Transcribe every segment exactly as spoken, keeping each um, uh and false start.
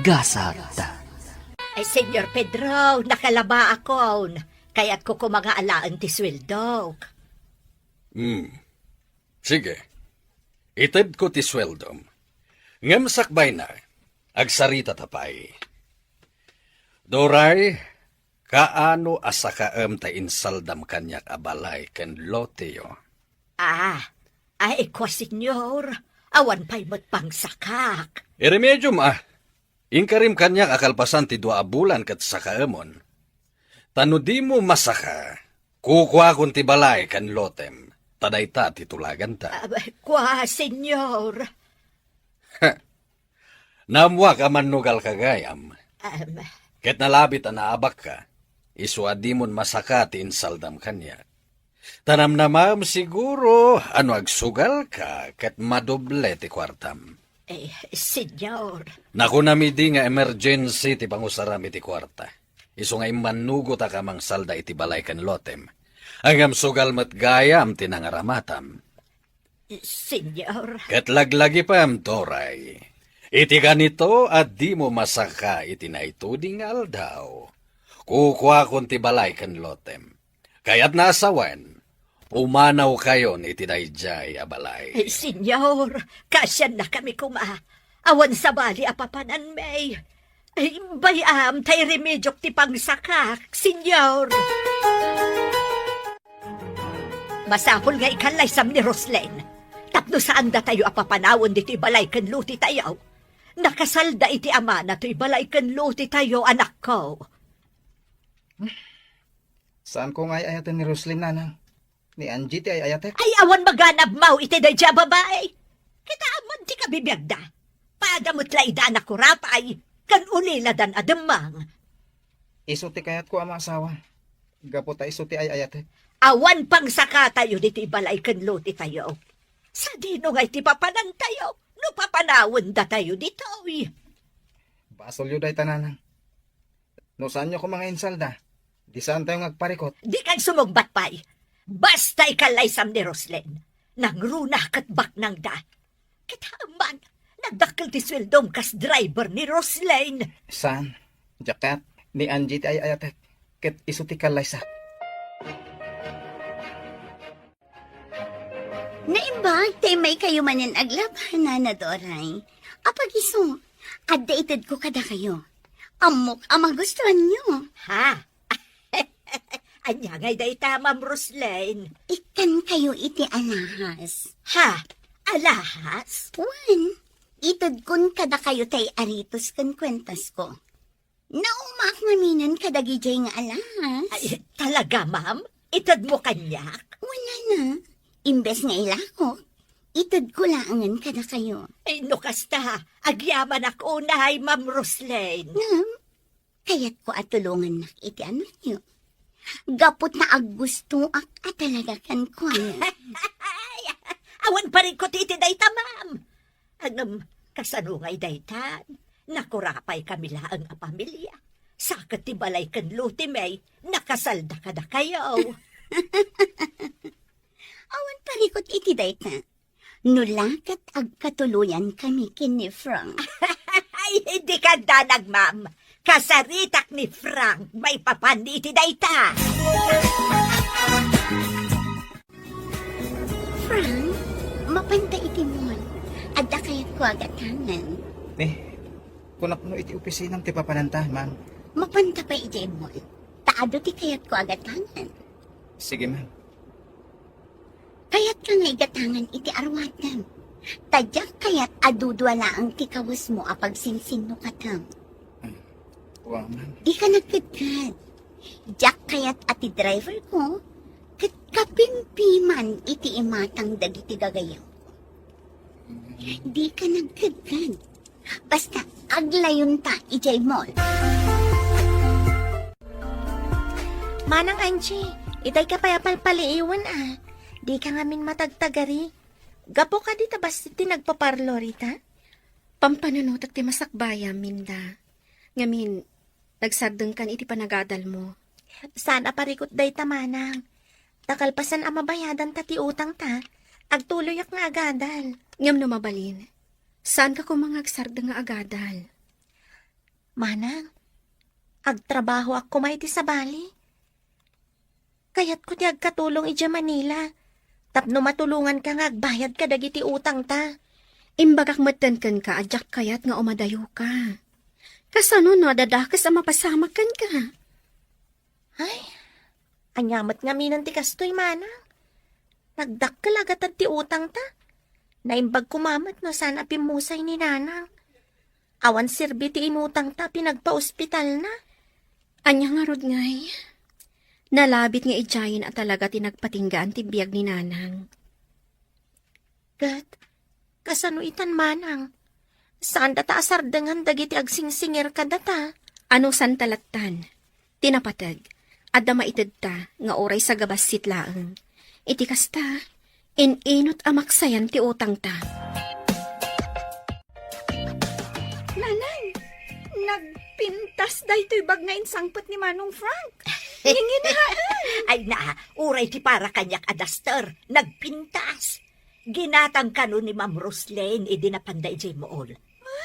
Gasat. Ay, Senyor Pedro, nakalabaakon. Kayatko koma nga alaen ti sueldok. Hmm. Sige. Itedko ti sueldom. Ngem sakbayna, agsarita ta pay. Doray, kaano a sakaem ta insaldam kaniak a balay ken loteyo? Ah, ay, kua, Senyor. Awan pay met pangsakak. Iremediom, ah. Inkarim kaniak a kalpasan ti dua a bulan ket sakaemon. Ta no dimo masaka, kukuakon ti balay ken lotem, ta dayta ti tulaganta. Ah, kua, Senyor. Naammoak a mannugalka gayam. Em. Ket nalabit a naabakka, isu a dimon masaka ti insaldam kaniak. Ta namnamaem siguro a no agsugalka ket madoble ti kuartam. Eh, Senyor. Nakunam idi nga emergency ti pangusaram iti kuarta. Isu nga immannugotak a mangsalda iti balay ken lotem. Ngem sugal met gayam ti nangaramatam. Senyor. Ket laglagipem, Doray. Iti kanito a dimo masaka iti naituding nga aldaw, kukuakon ti balay ken lotem. Kayatna a sawen, pumanawkayon iti daydiay a balay. Eh, Senyor, kaasiannakami koma. Awan sabali a papananmi. Ay, bay-am ta iremediok ti pangsakak, Senyor. Masapul nga ikallaysam ni Roslyn. Tapno saan datayo a papanawen ditoy balay ken lotetayo. Nakasalda iti amana toy balay ken lotetayo, anakko. Saanko nga ay-ayaten ni Roslyn, nanang. Ni Angie ti ay-ayatek. Ay, awan maganabmaw iti daydiay a babai. Kitaem man ti kabibiagda. Pada met la ida a nakurapay, ken uliladan a demmang. Isu ti kayatko a maasawa. Gapu ta isu ti ay-ayatek. Awan pangsakatayo ditoy balay ken lotetayo. Sadino ngay ti papanantayo no papanawendatayo ditoy? Basolyo dayta, nanang. No saanyo koma nga insalda, di saantayo nga agparikot. Dika agsumungbat pay. Basta ikallaysam ni Roslyn. Nangruna ket baknangda. Kitaem man, nagdakkel ti sueldom kas driver ni Roslyn. Saan? Diak kayat, ni Angie ti ay-ayatek, ket isu ti kallaysak. Naimbag ta immaykayo manen aglaba, Nana Doray. Apagiso, adda itedko kadakayo. Ammok a magustuanyo. Ha? Ania ngay dayta, Ma'am Roslyn? Ikkankayo iti alahas. Ha? Alahas? Wen, itedkon kadakayo tay aritos ken kuentasko. Naumaak ngaminen kadagidiay nga alahas. Ay, talaga, ma'am? Itedmo kaniak? Wala na. Imbes nga ilakok, itedko laengen kadakayo. Ay, no kasta, agyamanak unay, Ma'am Roslyn. Ngem, kayatko a tulongannak iti anakyo. Gapu ta aggustoak a talaga kenkuana. Ay, awan parikot iti dayta, ma'am. Ngem, kasano ngay daytan? Nakurapaykami laeng a pamilia. Sa ket ti balay ken lotemi, nakasalda kadakayo. Awan parikot iti dayta. No la ket agkatuloyankami ken ni Frank. Ay, dika agdanag, ma'am. Kasaritak ni Frank maipapan iti dayta. Frank, mapanta iti mall. Adda kayatko a gatangen. Ni, kunak no iti opisinam ti papananta, ma'am. Mapanta pay idiay mall. Ta adu ti kayatko a gatangen. Sige, ma'am. Kayatka nga igatangan iti aruatem. Ta diak kayat a dudua laeng ti kawesmo a pagsinsinnukatem. Wa, ma'am. Dika nagkedked. Diak kayat a ti driverko ket kapimpiman iti imatang dagiti gagayyemko. Dika nagkedked. Basta, aglayonta idiay mall. Manang Angie, itay ka pay a palpaliiwen a. Dika ngamin matagtagari. Gapu kadi ta bassit ti nagpaparlor ita? Pampanunotek ti masakbayam, Minda. Ngamin, nagsardengkan iti panagadalmo. Saan a parikut dayta, manang. Ta kalpasan a mabayadanta ti utangta, agtuloyak nga agadal. Ngem no mabalin, saanka koma nga agsardeng nga agadal. Manang, agtrabahoak koma iti sabali. Kayatko ti agkatulong idiay Manila tapno matulonganka nga agbayad kadagiti utangta. Imbagak metten kenka a diak kayat nga umadayoka. Kasano no adda dakes a mapasamak kenka? Ay, ania met ngamin ti kastoy, Manang? Nagdakkel a gatad ti utangta. Naimbag koma met no saan a pimmusay ni Nanang. Awan serbi ti inutangta a pinagpaospitalna. Ania ngarud ngay? Nalabit nga idiayen a talaga ti nagpatinggaan ti biag ni Nanang. Ket, kasano itan, Manang? Saandata a sardengan dagiti agsingsingir kadata. Anusan ta lattan? Ti napateg, adda maitedta nga uray sagabassit laeng. Iti kasta, in-inut a maksayan ti utangta. Nanang, nagpintas daytoy bag nga insangpet ni Manong Frank. Ngingin laeng. Ay na, uray ti para kaniak a duster, nagpintas. Ginatang kano ni Ma'am Roslyn idi napanda idiay Mool.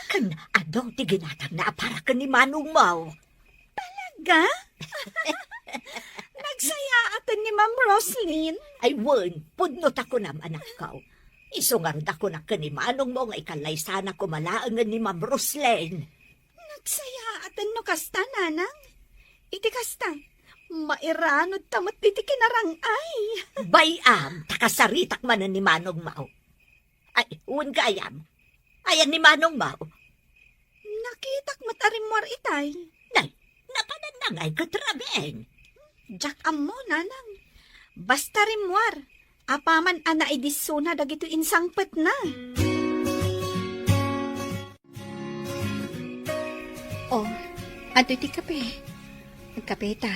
Ken adu ti ginatangna a para ken ni Manong Mau. Talaga? Nagsayaaten ni Ma'am Roslyn? Ay wen, pudno ta kunam, anakko. Isu ngarud a kunak ken ni Manong Mau nga ikallaysana koma laengen ni Ma'am Roslyn. Nagsayaaten no kasta, Nanang. Iti kasta, mairanod ta met iti kinarang-ay. Bay-am, ta kasaritak manen ni Manong Mau. Ay, wen gayam. Ayan ni Manong Mau. Nakitak met a rimmuar itay. Nay, napananna ngay ket rabiin. Diak ammo, Nanang. Basta rimmuar, apaman a naidissona dagitoy insangpetna. Oh, adtoy ti kape. Agkape ta.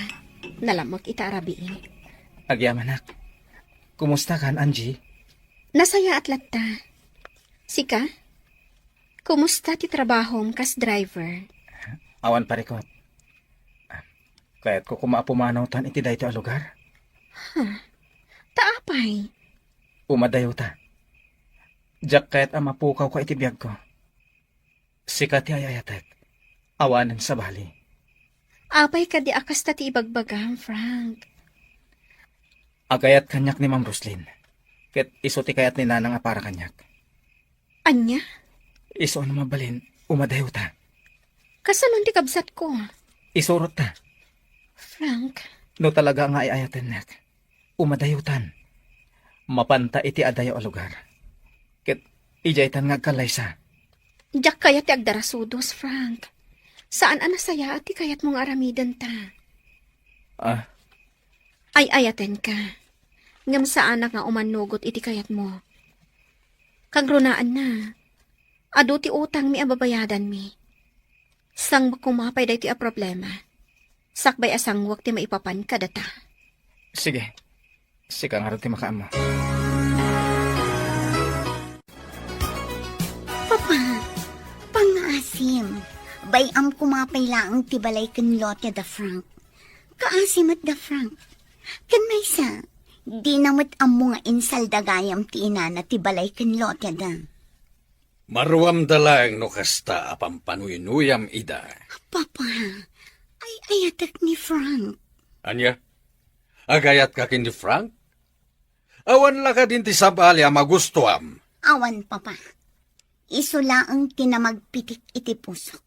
Nalammek ita a rabii. Agyamanak. Kumusta kan, Angie? Nasayaat latta. Sika? Kumusta ti trabahom kas driver? Awan parikot. Kayatko koma a pumanawtan iti daytoy a lugar. Huh. Ta apay? Umadayota. Diak kayat a mapukawka iti biagko. Sika ti ay-ayatek. Awanen sabali. Apay kadi a kasta ti ibagbagam, Frank? Agayat kaniak ni Ma'am Roslyn. Ket isu ti kayat ni Nanang a para kaniak. Ania? Isu a no mabalin, umadayota. Kasano ti kabsatko? Isurot ta. Frank. No talaga nga ay-ayatennak, umadayotan. Mapanta iti adayo a lugar. Ket idiaytan nga agkallaysa. Diak kayat ti agdarasudos, Frank. Saan a nasayaat ti kayatmo nga aramidenta. Ah. Ay-ayatenka. Ngem saanak nga umannugot iti kayatmo. Kagrunaanna, adu ti utangmi a babayadanmi. Sanguek koma pay daytoy a problema. Sakbay a sanguek ti maipapan kadata. Sige. Sika ngarud ti makaammo. Papa, pangngaasim. Bay-am koma pay laeng ti balay ken lote da Frank. Kaasi met da Frank. Ken maysa, dina met ammo nga insalda gayam ti inana ti balay ken lote da. Maruamda laeng no kasta a pampanuynuyam ida. Papa, ay-ayatek ni Frank. Ania? Agayatka ken ni Frank? Awan la kadin ti sabali a magustuam? Awan, Papa. Isu laeng ti namagpitik iti pusok.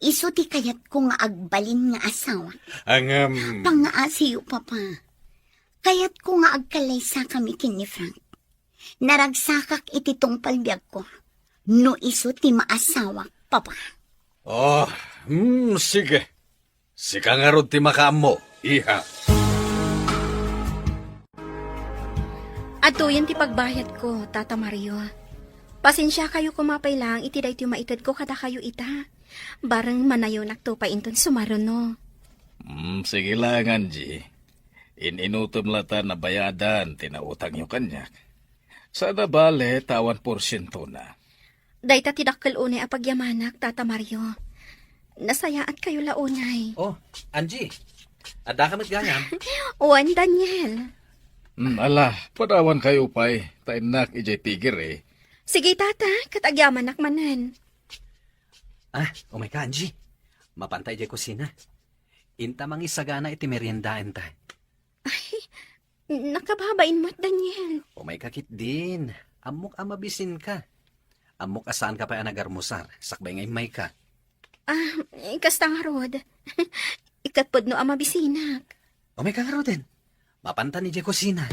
Isu ti kayatko nga agbalin nga asawa. Ngem, pangngaasiyo, Papa. Kayatko nga agkallaysakami ken ni Frank. Naragsakak iti tungpal biagko no isu ti maasawak, Papa. Oh, hmm, sige. Sika ngarud ti makaammo, iha. Adtoyen ti pagbayadko, Tata Mario. Pasensiakayo koma pay laeng iti daytoy maitedko kadakayo ita. Bareng manayonakto pay inton sumaruno. Hmm, sige laeng, Angie. In-inutem lata nabayadan ti nautangyo kaniak. Saan a bale ta awan porsientona. Dayta ti dakkel unay a pagyamanak, Tata Mario. Nasayaatkayo la unay. Oh, Angie, addaka met gayam? Wen, Daniel. Hmm, ala, padawankayo pay, ta innak idiay pigiri. Sige, Tata, ket agyamanak manen. Ah, umayka, Angie. Mapanta idiay kusina. Inta mangisagana iti meriendaenta. Ay, nakababain met, Daniel. Umayka ketdin. Ammok a mabisinka. Ammok a saanka pay a nagarmusar, sakbay nga immayka. Ah, kasta ngarud. Ket pudno a mabisinak. Umayka ngaruden. Mapantan idiay kusina.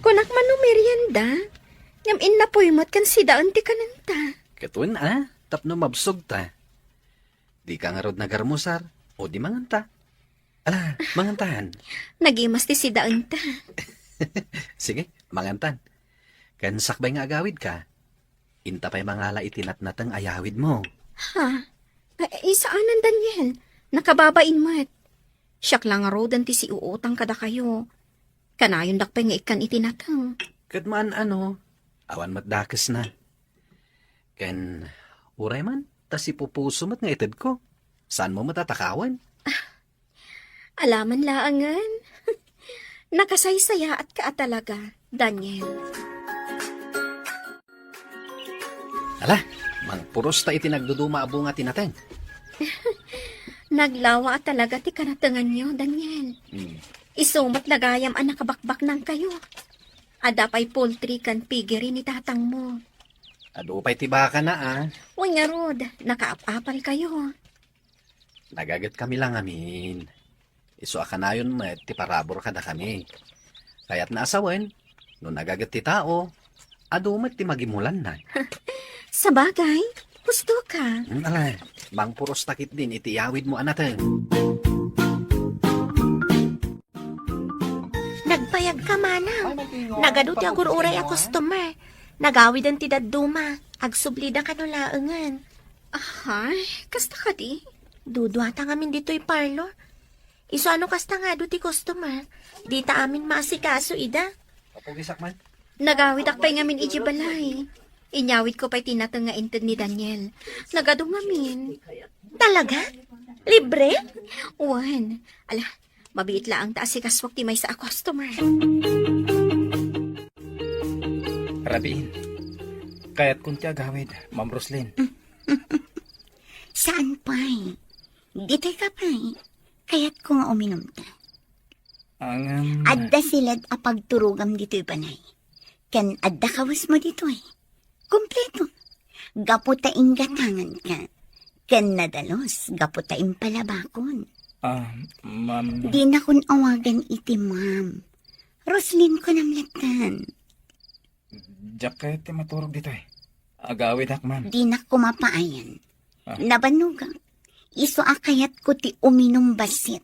Kunak man no merienda, ngem innapuy met ken sidaen ti kanenta. Ket wen a, tapno mabsogta. Dika ngarud nagarmusar, o di manganta. Ala, mangantan. Nagimas ti sidaenta. Sige, mangantan. Ken sakbay nga agawidka, inta pay mangala iti natnateng a yawidmo. Ha? Ay, saanen, Daniel. Nakababain met. Siak la ngaruden ti siuutang kadakayo. Kanayondak pay nga ikkan iti nateng. Ket maan-ano, awan met dakesna. Ken uray man, ta sipupuso met nga itedko. Saanmo met a takawen? Alaman laengen. Nakasaysayaatka a talaga, Daniel. Ala, mangpuros ta iti nagduduma a bunga ti nateng. Naglawa a talaga ti kanatenganyo, Daniel. Hmm. Isu met la gayam a nakabakbaknangkayo. Adda pay poultry ken piggery ni tatangmo. Adu pay ti bakana, a. Wen ngarud, nakaap-apalkayo. Nagagetkami la ngamin. Isu a kanayon met ti parabur kadakami. Kayatna a sawen, no nagaget ti tao, adu met ti magimulanna. Sabagay, husto ka. Hmm, ala, mangpuros ta ketdin iti yawidmo a nateng. Nagbayagka, manang. Nagadu ti agur-uray a customer. Nagawiden ti dadduma. Agsublida kano laengen. Ahay, kasta kadi? Duduata ngamin ditoy parlor. Isu a no kasta nga adu ti customer, dita amin maasikaso ida. Apo, gisak man. Nagawidak pay ngamin idiay balay. Inyawidko pay ti nateng nga inted ni Daniel. Nagadu ngamin. Talaga? Libre? Wen. Ala, mabiit laeng ta asikasuak ti maysa a customer. Rabiin, kayatkon ti agawid, Ma'am Roslyn. Saan pay? Ditoy ka pay. Kayatko nga uminumta. Angam. Adda silad a pagturogam ditoy balay. Ken adda kawesmo ditoy. Kompleto. Gapu ta inggatanganka. Ken nadalus gapu ta impalabakon. Ah, ma'am. Dinakon awagan iti ma'am. Roslyn ko namlatan. Diak kayat ti maturog ditoy. Agawidak, ma'am. Dinak kumapaayan. Ah. Nabannogak. Isu a kayatko ti uminum bassit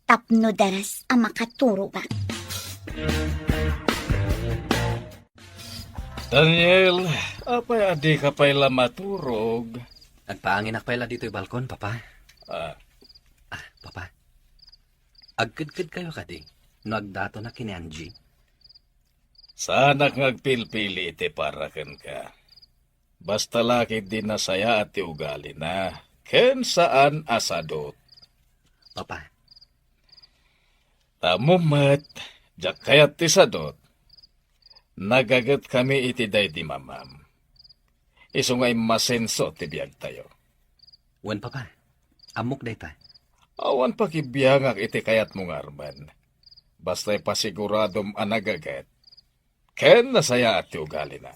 tapno daras a makaturogak. Daniel, apay a dika pay la maturog? Agpaanginak pay la ditoy balkon, Papa. Ah. Ah, Papa. Agkedkedkayo kadi no agdatonak ken ni Angie? Saanak nga agpilpili iti para kenka. Basta la ketdi nasayaat ti ugalina, ken saan a sadut. Papa. Ammom met, diak kayat ti sadut. Nagagetkami iti daydi mamam. Isu nga immasenso ti biagtayo. Wen, Papa. Ammok dayta. Awan pakibiangak iti kayatmo nga armen. Basta ipasiguradom a nagaget ken nasayaat ti ugalina.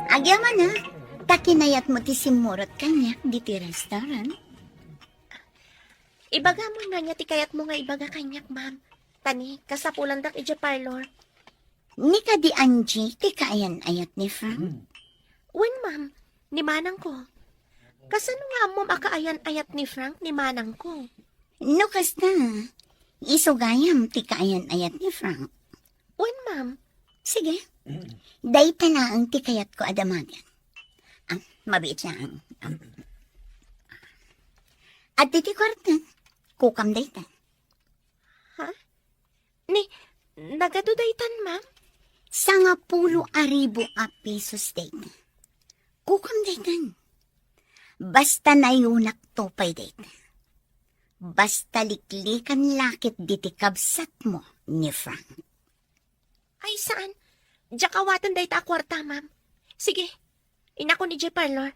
Agyamanak, ta kinayatmo ti simmurot kaniak ditoy restaurant. Ibagam man ania ti kayatmo nga ibaga kaniak, ma'am. Ta ni, kasapulandak idiay parlor. Ni kadi Angie ti kaayan-ayat ni Frank? Hmm. Wen, ma'am. Ni manangko. Kasano nga ammom a kaayan-ayat ni Frank ni manangko? No kasta, isu gayam ti kaayan-ayat ni Frank. Wen, ma'am. Sige. Dayta laeng ti kayatko a damagen. Ah, mabiit laeng. Ah. Adda ti kuarta. Kukam dayta. Ha? Ni, nagadu daytan, ma'am? Sangapulo a ribu a pesos dayta. Kukam daytan. Basta nayonakto pay dayta. Basta liklikan la ketdi ti kabsatmo ni Frank. Ay, Saan? Diak awaten dayta a kuarta, ma'am. Sige, inakon idiay parlor.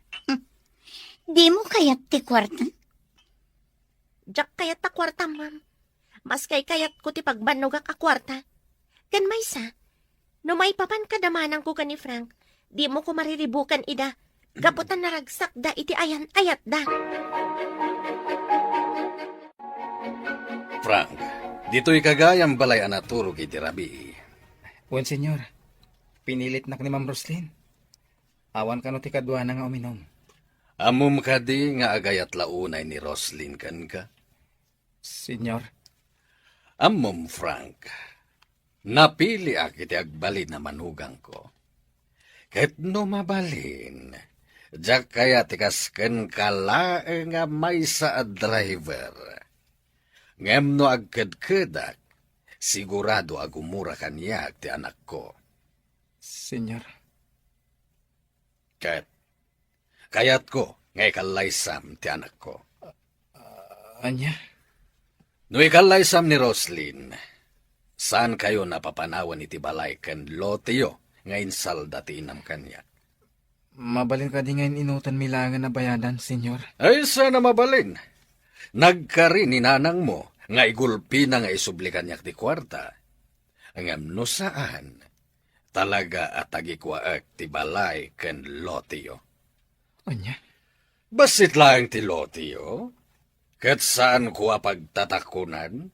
Dimo kayat ti kuarta? Diak kayat ta kuarta, ma'am. Mas kaykayatko ti pagbannogak a kuarta. Ken maysa, no maipapan kada manangko ken ni Frank, dimo ko mariribukan ida, gapu ta naragsakda iti ayan-ayatda. Frank, ditoy ka gayam balay a naturog iti rabii. Wen, Señor. Pinilitnak ni Ma'am Roslyn. Awan kano ti kaduana nga uminum. Ammom kadi nga agayat la unay ni Roslyn kenka? Señor. Ammom, Frank, napiliak iti agbalin a manugangko. Ket no mabalin, diak kayat ti kas kenka laeng a maysa a driver. Ngem no agkedkedak, sigurado a gumura kaniak ti anakko. Señor. Ket kayatko nga ikallaysam ti anakko. Ania? No ikallaysam ni Roslyn, saankayon a papanawen iti balay ken loteyo nga insalda ti inam kaniak. Mabalin kadi nga in-inutanmi laengen a bayadan, Señor? Ay, saan a mabalin. Nagkari ni nanangmo nga igulpina nga isubli kaniak ti kuarta. Ngem no saan, talaga a tagikuaek ti balay ken loteyo. Ania? Bassit laeng ti loteyo, ket saanko a pagtatakunan.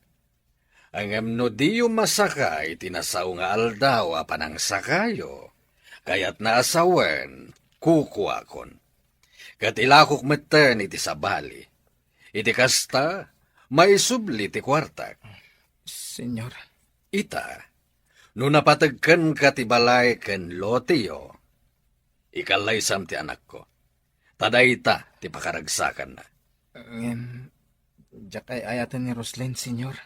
Ngem no diyo masaka iti nasao nga aldaw a panangsakayo, kayatna a sawen, kukuakon. Ket ilakok metten iti sabali. Iti kasta, maisubli ti kuartak. Señor. Ita, no napateg kenka ti balay ken loteyo, ikallaysam ti anakko. Ta dayta ti pakaragsakanna. Ngem, diak ay-ayaten ni Roslyn, Señor.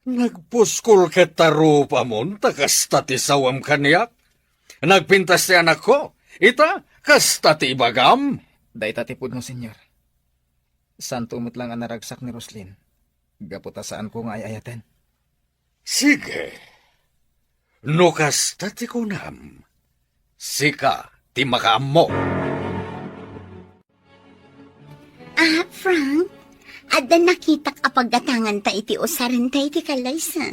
Nagpuskol ket ta rupamon ta kasta ti sawem kaniak. Nagpintas ti anakko. Ita, kasta ti ibagam. Dayta ti pudno, Señor. Saanto met laeng a naragsak ni Roslyn, gapu ta saanko nga ay-ayaten. Sige. No kasta ti kunam, sika ti makaammo. Ah, Frank, adda nakitak a paggatanganta iti usarenta iti kallaysa.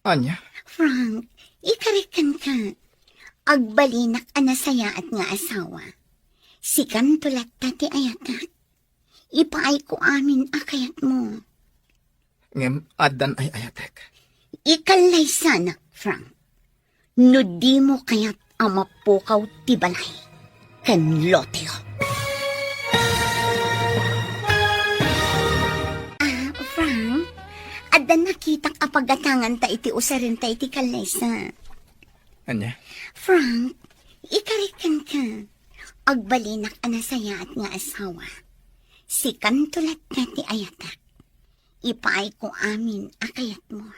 Ania? Frank, ikarik kenka. Agbalinak a nasayaat nga asawa. Sikanto latta ti ayatak. Ipaayko amin a kayatmo. Ngem addan ay-ayatek. Ikallaysanak, Frank. No dimo kayat a mapukaw ti balay ken loteyo. Ah, Frank, adda nakitak a paggatanganta iti usarenta iti kallaysa. Ania? Frank, ikarik kenka. Agbalinak a nasayaat nga asawa. Sikanto latta ti ayatak. Ipaayko amin a kayatmo.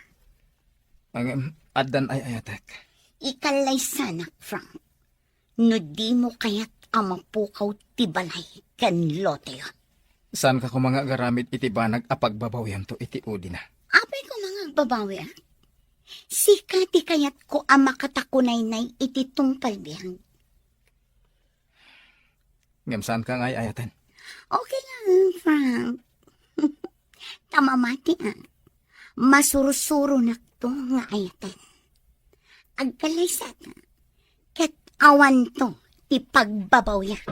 Ngem addan ay-ayatek. Ikallaysanak, Frank. No dimo kayat a mapukaw ti balay ken loteyo. Saanka koma nga agaramid iti banag a pagbabawiamto iti udina. Apay koma nga agbabawiak? Sika ti kayatko a makatakunaynay iti tungpal biag. Ngem saanka nga ay-ayaten? Okay lang, Frank. Ta mamatiak, masursuronakto nga ayaten. Agkallaysata, ket awanto ti pagbabawiak.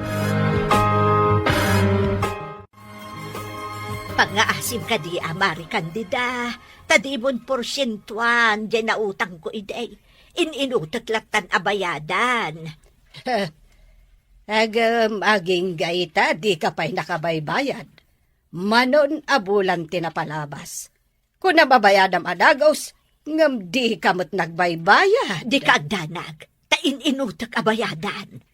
Pangngaasim kadi a Mari Candida, ta dimon porsientuan diay nautangko idi. In-inutek lattan a bayadan. Agem, agingga ita, dika pay nakabaybayad. Manon a bulan ti napalabas. Kunam a bayadam a dagus, ngem dika met nagbaybayad. Dika agdanag, ta in-inutek a bayadan.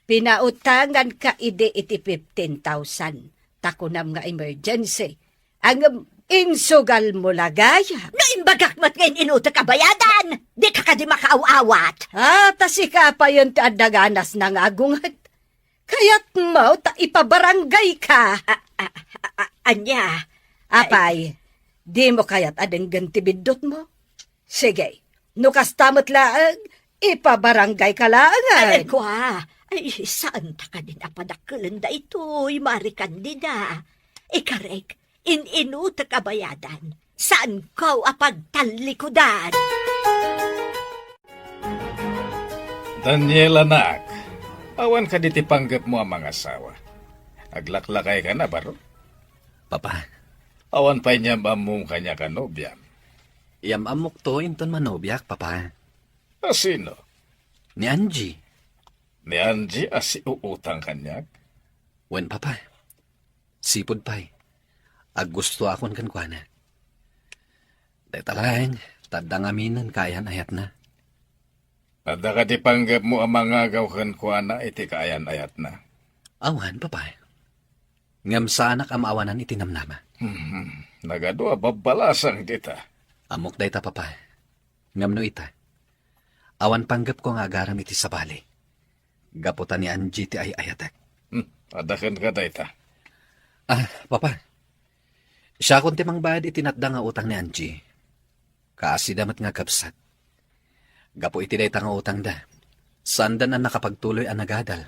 Pinautanganka idi iti fifteen thousand, ta kunam nga emergency. Ngem insugalmo la gayam. No imbagak met nga in-inutek a bayadan, dika kadi makaaw-awat. Ah, ta sika payen ti adda ganasna nga agunget. Kayatmo ta ipabarangayka. A-, a-, a-, a-, ania? Apay, dimo kayat a denggen ti biddutmo? Sige, No kasta met laeng, ipabarangayka laeng. Ay, kua. Ay, saanta kadin a padakkelen daytoy, Mari Candida. Ikarek, in-inutek a bayadan. Saanko a pagtallikudan. Daniel, anak, awan kadi ti panggepmo a mangasawa? Aglaklakayka na, baro? Papa. Awan pay ni am-ammom kaniak a nobiam? Yam-ammokto inton manobiak, Papa. A sino? Ni Angie. Ni Angie a siuutang kaniak? Wen, Papa. Sipud pay, aggustoakon kenkuana. Dayta laeng, ta adda ngamin kaayan-ayatna. Adda kadi panggepmo a mangagaw kenkuana iti kaayan-ayatna? Awan, Papa. Ngem saanak a maawanan iti namnama. Hmm, nagadu a babbalasang dita. Ammok dayta, Papa. Ngem no ita, awan panggepko nga agaram iti sabali. Gapu ta ni Angie ti ay-ayatek. Hmm, adda kenka dayta. Ah, Papa, siakon ti mangbayad iti natda nga utang ni Angie. Kaasida met nga kabsat. Gapu iti dayta nga utangda, saanda a nakapagtuloy a nagadal.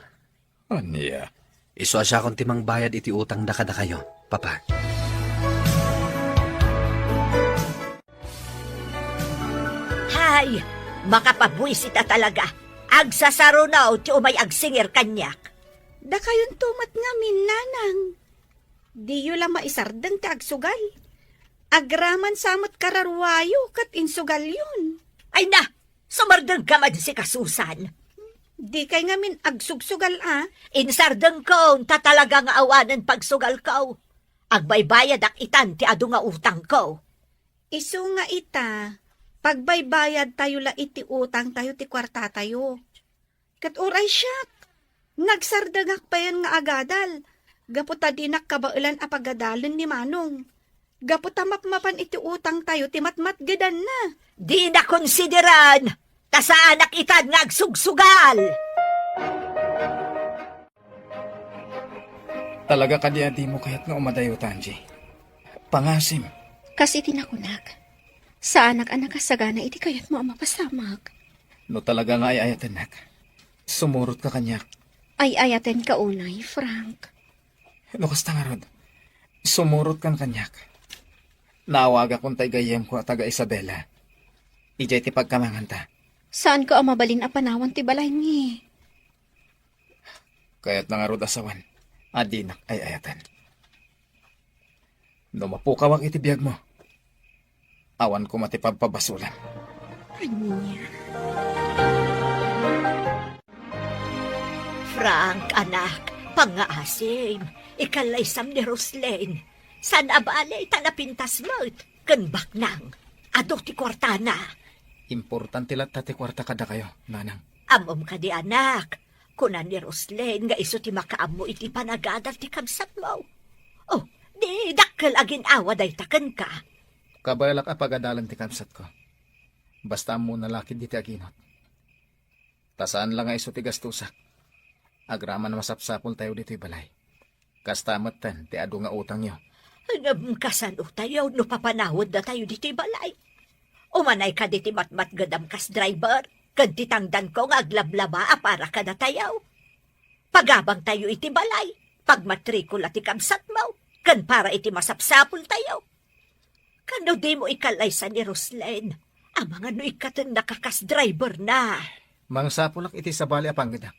Ania? Isu a siakon ti mangbayad iti utangda kadakayo, Papa. Hay, makapabuisit a talaga. Agsasaruno ti umay agsingir kaniak. Dakayonto met ngamin, nanang. Diyo la maisardeng ti agsugal. Agraman sa met kararuayo ket insugalyon. Ay na, sumardengka man sika, Susan. Dikay ngamin agsugsugal a. Insardengko, ta talaga nga awanen pagsugalko. Agbaybayadak itan ti adu nga utangko. Isu nga ita, pagbaybayadtayo la iti utangtayo ti kuartatayo. Ket uray siak, nagsardengak payen nga agadal, gapu ta dinak kabaelan a pagadalen ni Manong. Gapu ta mapmapan iti utangtayo ti matmatgedanna. Dina konsideran, ta saanak itan nga agsugsugal. Talaga kadi a dimo kayat nga umadayo, Angie? Pangasim. Kas iti nakunak, saanak a nakasagana iti kayatmo a mapasamak. No talaga nga ay-ayatennak, sumurotka kaniak. Ay-ayatenka unay, Frank. No kasta ngarud, sumurotkan kaniak. Naawagakon tay gayyemko a taga Isabela. Idiay ti pagkamanganta. Saanko a mabalin a panawan ti balaymi? Kayatna ngarud a sawen a dinak ay-ayaten. No mapukawak iti biagmo, awan koma ti pagpabasolam. Ania? Frank, anak, pangngaasim, ikallaysam ni Roslyn. Saan a bale ta napintas met ken baknang. Adu ti kuartana. Importante latta ti kuarta kadakayo, nanang. Ammom kadi, anak? Kuna ni Roslyn nga isu ti makaammo iti panagadal ti kabsatmo. Oh, di dakkel a gin-awa dayta kenka. Kabaelak a pagadalen ti kabsatko. Basta ammona la ketdi ti aginot. Ta saan la nga isu ti gastosak. Agraman a masapsapultayo ditoy balay. Kasta metten ti adu nga utangyo. Ngem kasanotayo no papanawaddatayo ditoy balay? Umanay kadi ti matmatgedam kas driver, ken ti tangdanko nga aglablaba a para kadatayo. Pagabangtayo iti balay, pagmatrikula ti kabsatmo, ken para iti masapsapultayo. Kano dimo ikallaysa ni Roslyn? Amangan no ikkatennaka kas driver na. Mangsapulak iti sabali a panggedam.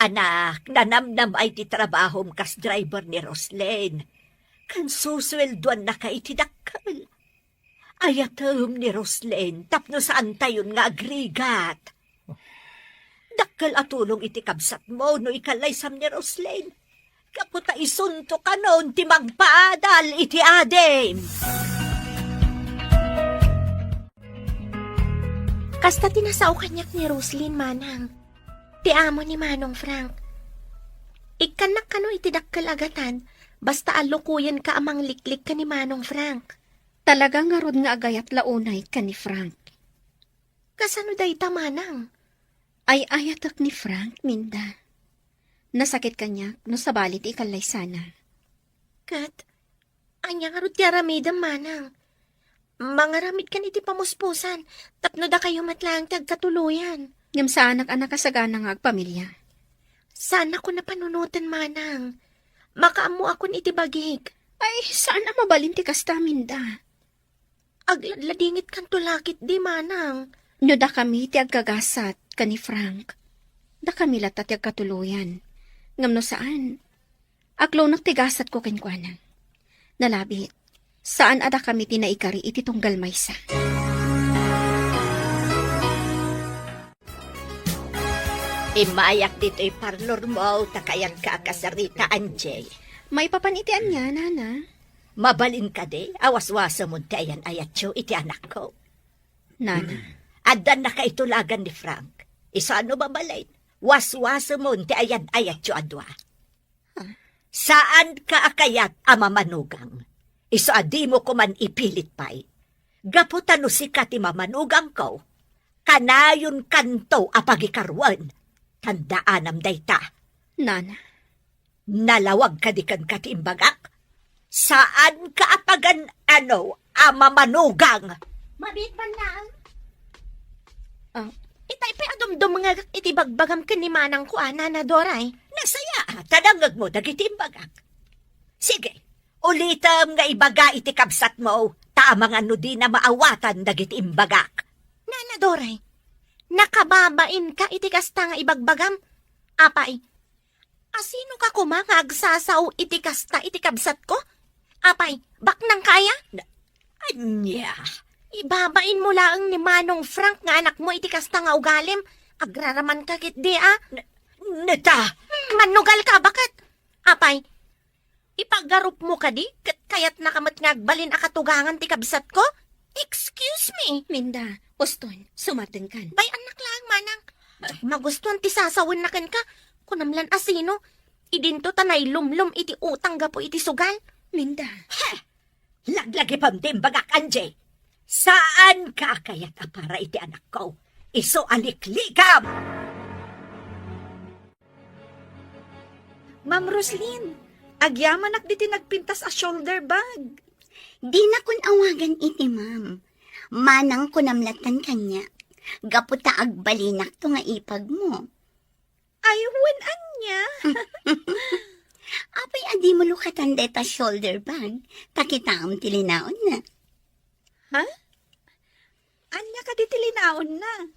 Anak, nanamnamay ti trabahom kas driver ni Roslyn. Ken susueldoannaka iti dakkel. Ayatem ni Roslyn tapno saantayon nga agrigat. Dakkel a tulong iti kabsatmo no ikallaysam ni Roslyn. Gapu ta isunto kanon ti mangpaadal iti adim. Kasta ti nasao kaniak ni Roslyn, manang. Ti amo ni Manong Frank. Ikkannak kano iti dakkel a gatad, basta allukoyenka a mangliklik ken ni Manong Frank. Talaga ngarud nga agayat la unay ken ni Frank. Kasano dayta, manang? Ay-ayatek ni Frank, Minda. Nasakit kaniak no sabali ti ikallaysana. Ket, ania ngarud ti aramidem, manang? Mangaramidkan iti pamuspusan, tapno dakayo met laeng ti agkatuloyan. Ngem saanak a nakasagana nga agpamilia. Saanakon a panunoten, manang. Makaammoakon iti bagik. Ay, saan a mabalin ti kasta, Minda. Agladladingitkanto la ketdi, manang. No dakami ti aggagasat ken ni Frank, dakami latta ti agkatuloyan. Ngem no saan, aglunak ti gasatko kenkuana. Nalabit, saan a dakami ti naikari iti tunggal maysa. Immayak ditoy parlormo, ta kayanka a kasarita, Angie. Maipapan iti ania, Nana? Mabalin kadi a waswasemon ti ayan-ayatyo iti anakko? Nana. Addan nakaitulagan ni Frank. Isu a no mabalin, waswasemon ti ayan-ayatyo a dua. Saanka a kayat a mamanugang. Isu a dimo koman ipilit pay. Gapu ta no sika ti mamanugangko, kanayonkanto a pagikaruen. Tandaanam dayta. Nana. Nalawag kadi kenka ti imbagak? Saanka a pagan-ano a mamanugang. Mabiit man laeng. Ah. Itay pay a dumdumngegak iti bagbagam ken ni manangko a, Nana Doray. Nasayaat a nangngegmo dagiti imbagak. Sige, ulitem nga ibaga iti kabsatmo, ta amangan no dina maawatan dagiti imbagak. Nana Doray, nakababainka iti kasta nga ibagbagam? Apay, asinoka koma nga agsasao iti kasta iti kabsatko? Apay, baknangka aya? Na-, ania? Ibabainmo laeng ni Manong Frank nga anakmo iti kasta nga ugalim. Agraramanka ketdi a. Na-, neta! Hmm, mannugalka, baket. Apay, ipagarupmo kadi ket kayatnaka met nga agbalin a katugangan ti kabsatko? Excuse me! Minda, uston, sumardenkan. Bay-annak laeng, manang. Magustuan ti sasawenna kenka. Kunam lan a sino. Idinto ta nailumlom iti utang gapu iti sugal. Minda. Heh! Laglagipem ti imbagak, Angie. Saanka a kayat a para iti anakko. Isu a liklikam! Ma'am Roslyn, agyamanak diti nagpintas a shoulder bag. Dinakon awagan iti ma'am. Manang kunam lattan kaniak. Gapu ta agbalinakto nga ipagmo. Ay, wen ania? Apay a dimo lukatan dayta shoulder bag, ta kitaem ti linaonna. Ha? Ania kadi ti linaonna?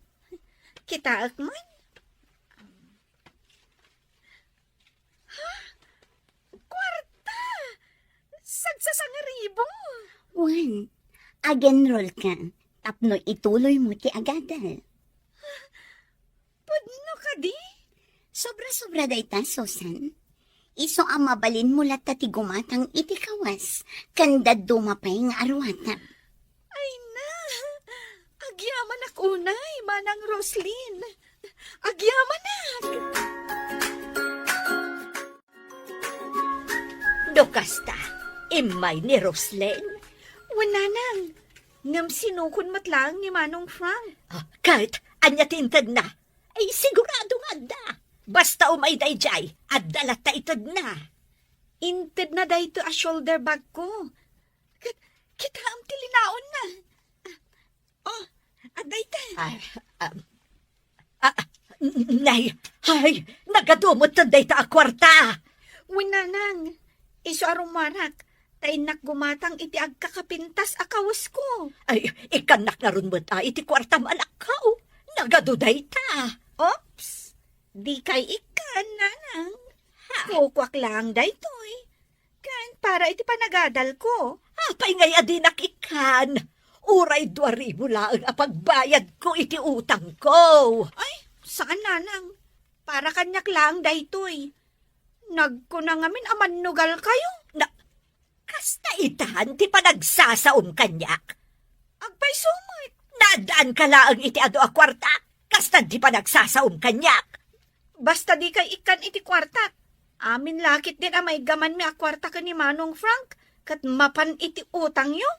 Kitaek man. Ha? Kuarta! Sagsasangaribu! Wen, ag-enroll ka tapno ituloy mo ti agadal. Pudno kadi? Sobra-sobra dayta, Susan. Isu a mabalinmo latta ti gumatang iti kawas, ken dadduma pay nga aruatam. Ay na! Agyamanak unay, Manang Roslyn. Agyamanak! No kasta, immay ni Roslyn? Wen, nanang. Ngem sinukon met laeng ni Manong Frank. Ah, ket ania ti intedna? Ay, sigurado nga adda. Basta umay daydiay, adda latta itedna. Intedna daytoy a shoulder bag ko. Ket, kitaem ti linaonna. Oh, adda ita. Ay, um, ah, nay, ay, nagadu met dayta a kuarta. Wen, nanang, isu a rummuarak, ta innak gumatang iti agkakapintas a kawesko. Ay, ikkannak ngarud met a iti kuartam, anakko. Nagadu dayta. Oops, dikay ikkan, nanang. Ha? Kukuak laeng daytoy. Ken para iti panagadalko. Apay ngay a dinak ikkan? Uray dua ribu laeng a pagbayadko iti utangko. Ay, saan, nanang. Para kaniak laeng daytoy. Nagkuna ngamin a mannugalkayo. Na, kasta itan ti panagsasaom kaniak? Agpayso met. Naaddaan ka laeng iti adu a kuarta. Kasta ti panagsasaom kaniak. Basta dikay ikkan iti kuartak. Amin la ketdin a maiggamanmi a kuarta ken ni Manong Frank, ket mapan iti utangyo.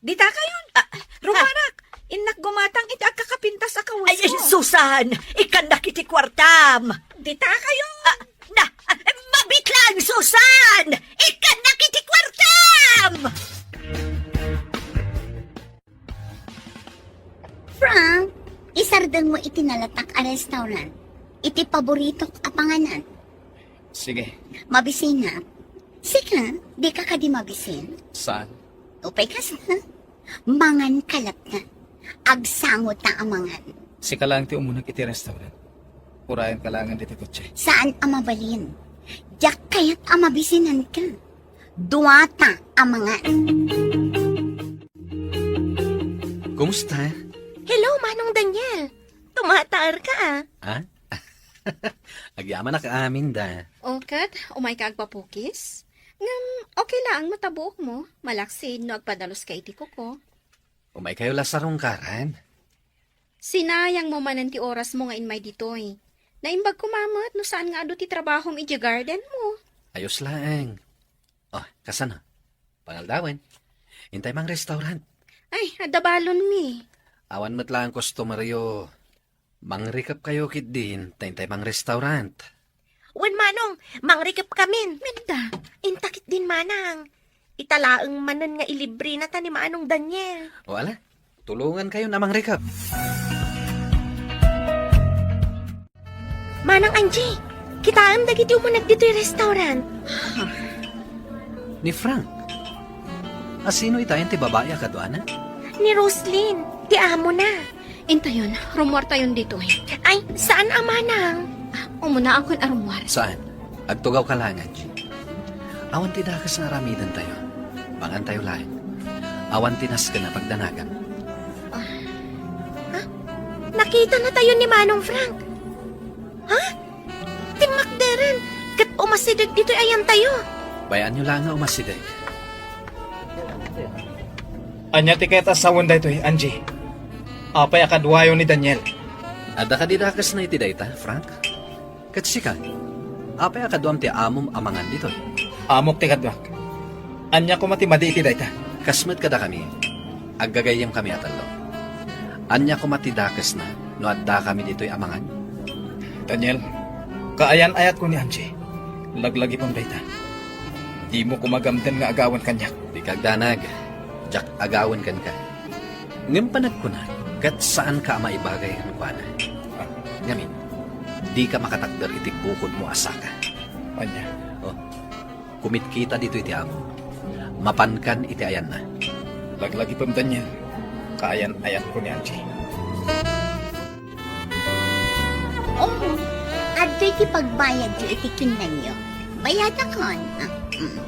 Ditakayon. Ah, rummuarak, innak gumatang iti agkakapintas a kawesmo. Ay, ay, Susan, ikkannak iti kuartam. Ditakayon. Ah, na, ah, mabiit laeng, Susan! Ikkannak iti kuartam! Frank, isardengmo iti nalatak a restaurant. Iti paboritok a panganan. Sige. Mabisin, ha? Sika, dika kadi mabisin? Saan? Upay kasta. Mangan ka latta. Agsango ta a mangan. Sika lang ti umunak iti restaurant. Urayan ka langan diti kotse. Saan a mabalin? Diak kayat a mabisinanka. Duata a mangan. Kumusta? Hello, Manong Daniel. Tumataer ka, ah. Ha? Agyamanak amin da. O, ket, umay ka agpapukis? Ngem, okay laeng met a buokmo, malaksid no agpadalus ka iti kuko. Umay kayo la sarungkaran. Sinayangmo manen ti orasmo nga inmay ditoy. Naimbag koma met no saan nga adu ti trabahom idiay garden mo. Ayos laeng. Oh, kasano? Pangaldawen. Intay mang restaurant. Ay, adda balonmi. Awan met laeng customeryo. Mangrikep kayo ketdin, ta intay mang restaurant. Wen, Manong, mangrikep kamin. Minda. Inta ketdin, Manang. Ita laeng manen nga ilibrena ta ni Manong Daniel. O ala, tulongan kayo a mangrikep. Manang Angie, kitaem dagiti umuneg ditoy restaurant. Ni Frank? A sino itayen ti babai a kaduana? Ni Roslyn, ti amona. Intayon, rummuartayon ditoy. Ay, saan a manang? Umunaakon a rummuar. Saan? Agtugaw ka laeng, Angie. Awan ti dakes nga aramidentayo. Mangantayo laeng. Awan ti nasken a pagdanagam. Ah. Ha? Nakitanatayo ni Manong Frank. Ha? Timmakderen, ket umasideg ditoy ayantayo. Bay-anyo laeng nga umasideg. Ania ti kayat a sawen daytoy, Angie? Apay a kaduayo ni Daniel? Adda kadi dakesna iti dayta, Frank? Ket sika, apay a kaduam ti amom a mangan ditoy? Amok ti kaduak. Ania koma ti madi iti dayta? Kas met kadakami, aggagayyemkami a tallo. Ania koma ti dakesna no addakami ditoy a mangan? Daniel, kaayan-ayatko ni Angie. Laglagipem dayta. Dimo koma gamden nga agawen kaniak. Dika agdanag. Diak agawen kenka. Ngem panagkunak, ket saanka a maibagay kenkuana. Ah. Ngamin, dika makatakder iti bukodmo a saka. Ania? Oh, kumitkita ditoy ti amo. Mapankan iti ayanna. Laglagipem, Daniel. Kaayan-ayatko ni Angie. Oh, adtoy ti pagbayadyo iti kinnanyo. Bayadakon. Ah, mm.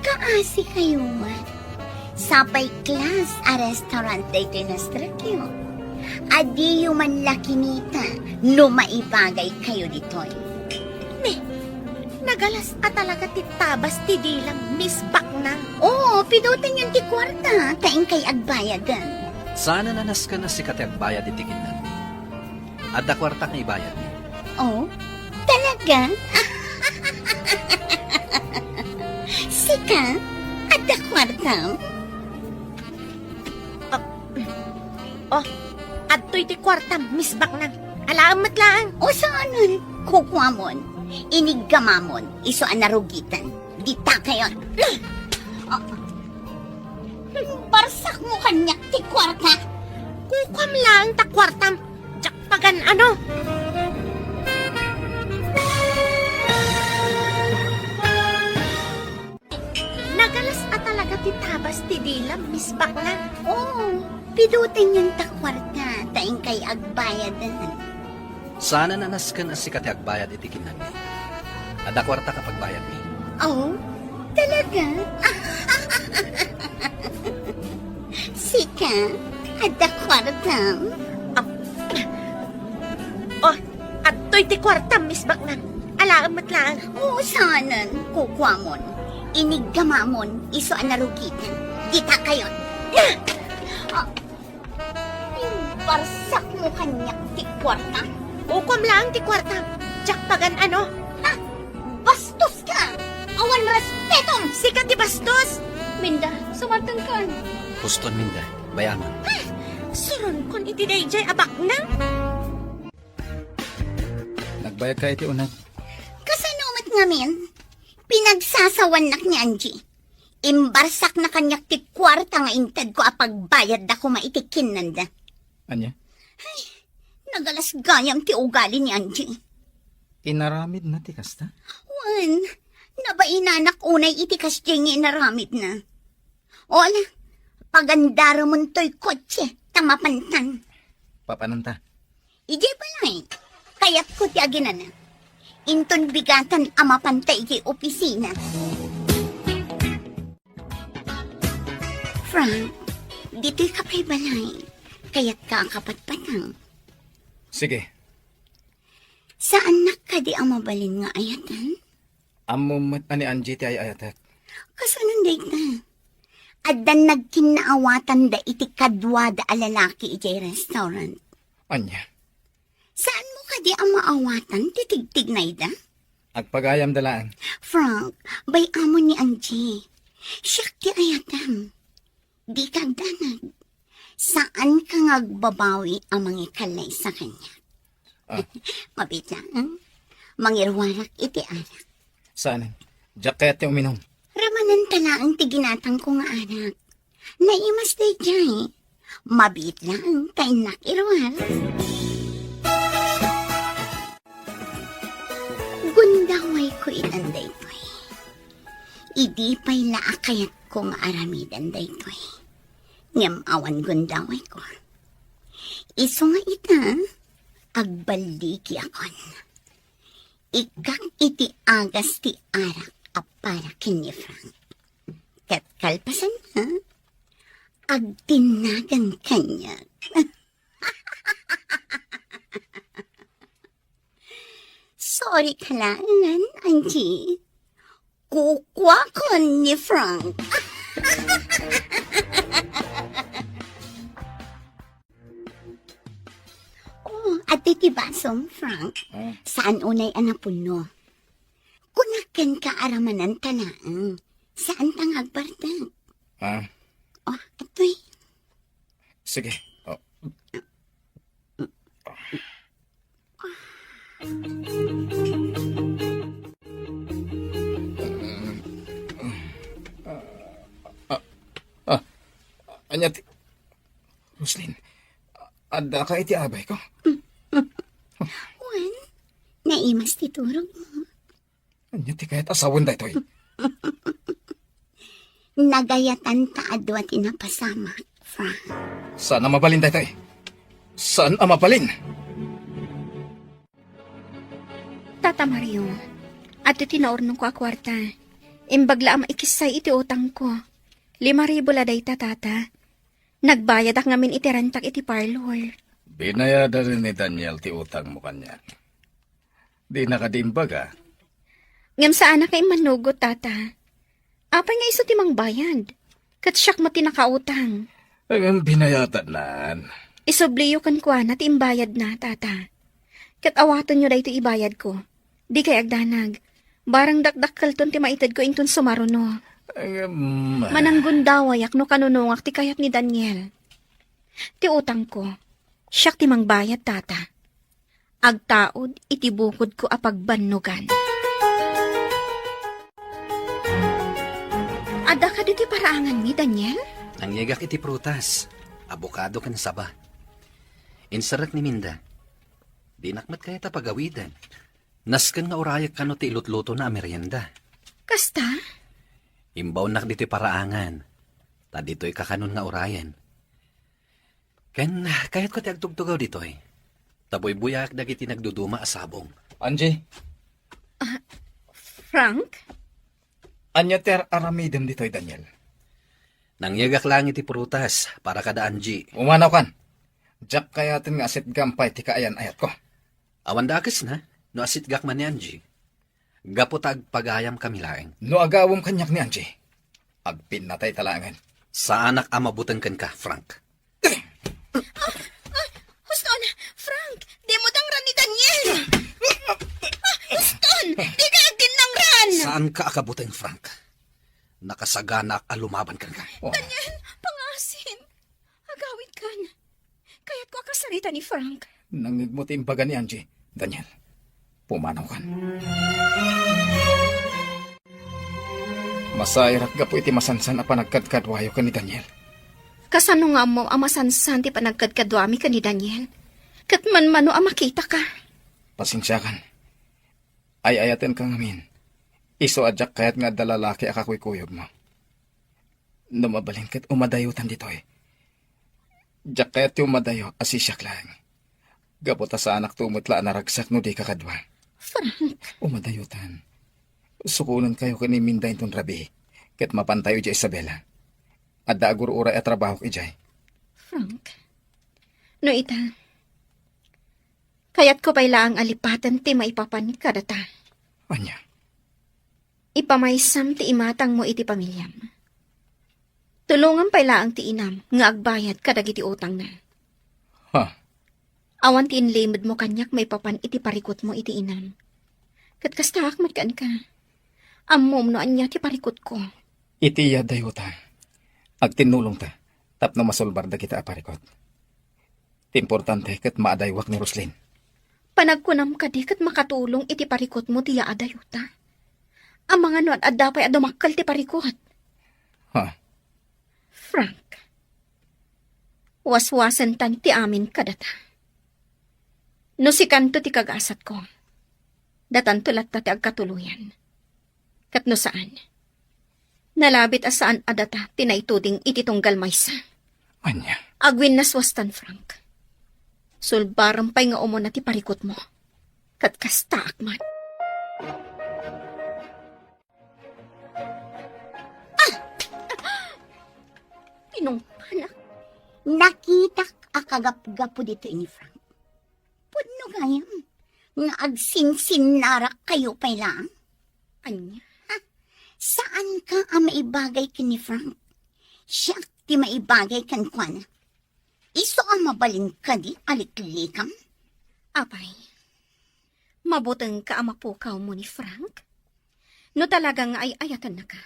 Kaasi kayo man. Sapay class a restaurant daytoy nastrekyo. Adiyo man la kinita no maibagay kayo ditoy. Ne, nagalas a talaga ti tabas ti dilam, Miss Baknang. Oo, pidutenyon ti kuarta, ta inkay agbayadan. Saanen a nasken a sika ti agbayad iti kinnanmi. Adda kuartak nga ibayadmi. Oh, talaga? Sika, adda kuartam? Ah, oh, adtoy ti kuartam, Miss Baknang. Alaem met laeng. O saanen, kukuamon. Iniggamamon, isu a narugitan. Dita kayon. Ah, barsakmo kaniak ti kuarta. Kukuam laeng ta kuartam. Diak pagan-ano. Nagalas a talaga ti tabas ti dilam, Miss Baknang. Oo, pidutenyon ta kuarta, ta inkay agbayadan. Saanen a nasken a sika ti agbayad iti kinnanmi. Adda kuartak a pagbayadmi. Oh, talaga? Sika, adda kuartam? Ap-, oh, adtoy ti kuartam, Miss Baknang. Alaem met laeng. Oo, saanen, kukuamon. Iniggamamon, isu a narugitan. Dita kayon. Ah! Imbarsakmo kaniak ti kuarta. Kukuam laeng ti kuartam. Diak pagan-ano. Ah! Bastos ka! Awan respetom! Sika ti bastos! Minda, sumartengkan. Huston, Minda. Bay-amon. Ah! Suronkon iti daydiay a baknang. Nagbayad ka iti uneg. Kasano met ngamin? Pinagsasawannak ni Angie. Imbarsakna kaniak ti kuarta nga intedko a pagbayadda koma iti kinnanda. Ania? Ay, nagalas gayam ti ugali ni Angie. Inaramidna ti kasta? Wen, nabainanak unay iti kasdiay nga inaramidna. O ala, pagandaremon toy kotse, ta mapantan. Papananta? Idiay balay, kayatko ti aginana. Inton bigatan a mapanta idiay opisina. Frank, ditoy ka pay balay. Kayatka a kapatpatang. Sige. Saannak kadi a mabalin nga ayatan? Ammom met a ni Angie ti ay-ayatek. Kasano dayta? Addan nagkinnaawatanda iti kaduada a lalaki idiay restaurant. Ania? Saanmo kadi a maawatan ti tigtignayda? Agpagayamda laeng. Frank, bay-amon ni Angie. Siak ti ayatem. Dika agdanag. Saanka nga agbabawi a mangikallaysa kaniak. Ah. Mabiit laeng. Mangiruarak iti arak. Saan? Diak kayat ti uminum. Ramananta laeng ti ginatangko nga arak. Naimas daydiay. Mabiit laeng ta innak iruar. Gundawayko itan daytoy. Idi pay la a kayatko nga aramiden daytoy. Ngem awan gundawayko. Isu nga ita, agballigiakon. Ikkak iti agas ti arak a para ken ni Frank. Ket kalpasanna, agtinnagan kaniak. Sorry ka laengen, Angie. Kukuakon ni Frank. Oh, adtoy ti basom, Frank. Ah. Saan unay a napunno? Kunak kenka a ramananta laeng. Saanta nga agbartek. Ah. Oh, adtoy. Sige. Oh. Ah, ah, ania ti, Roslyn, addaka iti abayko? Wen, naimas ti turogmo. Ania ti kayat a sawen daytoy? Nagayatan ta adu a ti napasamak, Frank. Saan a mabalin daytoy? Saan a mabalin? Tata Mario, adtoy ti naurnongko a kuarta. Imbag la a maikissay iti utangko. Lima ribu la dayta, Tata. Nagbayadak ngamin iti rentak iti parlor. Binayadan ni Daniel ti utangmo kaniak. Dina kadi imbaga? Ngem saanak nga immanugot, Tata. Apay nga isu ti mangbayad? Ket siak met ti nakautang. Ngem binayatannan. Isubliyo kenkuana ti imbayadna, Tata. Ket awatenyo daytoy ibayadko. Dikay agdanag. Barang dakdakkelton ti maitedko inton sumaruno. Ngem, mananggundawayak no kanunongak ti kayat ni Daniel. Ti utangko, siak ti mangbayad, Tata. Agtaud iti bukodko a pagbannogan. Adda kadi ti paraanganmi, Daniel? Nangyegak iti prutas, abokado ken saba. Inserrek ni Minda. Dinak met kayat a pagawiden. Nasken nga urayek kano ti ilutlutona a merienda. Kasta? Imbaonnak ditoy paraangan, ta ditoy kakanon nga urayen. Ken kayatko ti agtugtugaw ditoy, ta buybuyaak dagiti nagduduma a sabong. Angie? Ah, Frank? Ania ti ar-aramidem ditoy, Daniel? Nangyegak laeng iti prutas para kada Angie. Umanaw kan. Diak kayaten nga asitgam pay ti kaayan-ayatko. Awan dakesna no asitgak man ni Angie. Gapu ta agpagayamkami laeng. No agawem kaniak ni Angie, agpinnatayta laengen. Saanak a mabuteng kenka, Frank. Ah, ah, huston, Frank, dimo dangran ni Daniel. Ah, huston, dika agdinnangran. Saanka a kabuteng, Frank. Nakasaganaak a lumaban kenka. Oh. Daniel, pangasim. Agawidkan. Kayatko a kasarita ni Frank. Nangngegmo ti imbaga ni Angie. Daniel, pumanawkan. Asairak gapu iti masansan a panagkadkaduayo ken ni Daniel. Kasano nga ammo a masansan ti panagkadkaduami ken ni Daniel? Ket manmano a makitaka? Pasensiakan. Ay-ayatenka ngamin. Isu a diak kayat nga adda lalaki a kakuykuyogmo. No mabalin ket umadayotan ditoy. Diak kayat ti umadayo a sisiak laeng. Gapu ta saanakto met la a naragsak no dika kadua. Frank. Umadayotan. Sukonenkayo ken ni Minda inton rabii, ket mapantayo idiay Isabela. Adda agur-uray a trabahok idiay. Frank. No ita, kayatko pay laeng a lipaten ti maipapan kadata. Ania? Ipamaysam ti imatangmo iti pamiliam. Tulongam pay laeng ti inam nga agbayad kadagiti utangna. Ha? Awan ti inlimedmo kaniak maipapan iti parikutmo iti inam. Ket kastaak met kenka. Ammom no ania ti parikutko. Iti adayota, agtinnulongta tapno masulbar dagita a parikut. Ti importante ket maadaywak ni Roslin. Panagkunam kadi ket makatulong iti parikutmo ti yaadayota? Amangan no ad-adda pay a dumakkel ti parikut. Ha? Frank, waswasentan ti amin kadata. No sikanto ti kagasatko, datanto latta ti agkatuloyan. Ket no saan, nalabit a saan a data ti naituding iti tunggal maysa. Ania? Agwinnaswastan, Frank. Sulbarem pay nga umuna ti parikutmo. Ket kastaak met. Ah! Pinungpanak. Nakitak a kagapgapo ditoy ni Frank. Pudno gayam nga agsinsinnarak kayo pay laeng. Ania? Ha? Saanka a maibagay ken ni Frank. Siak ti maibagay kenkuana. Isu a mabalin kadi a liklikam? Apay, mabutengka a mapukawmo ni Frank? No talaga nga ay-ayatennaka,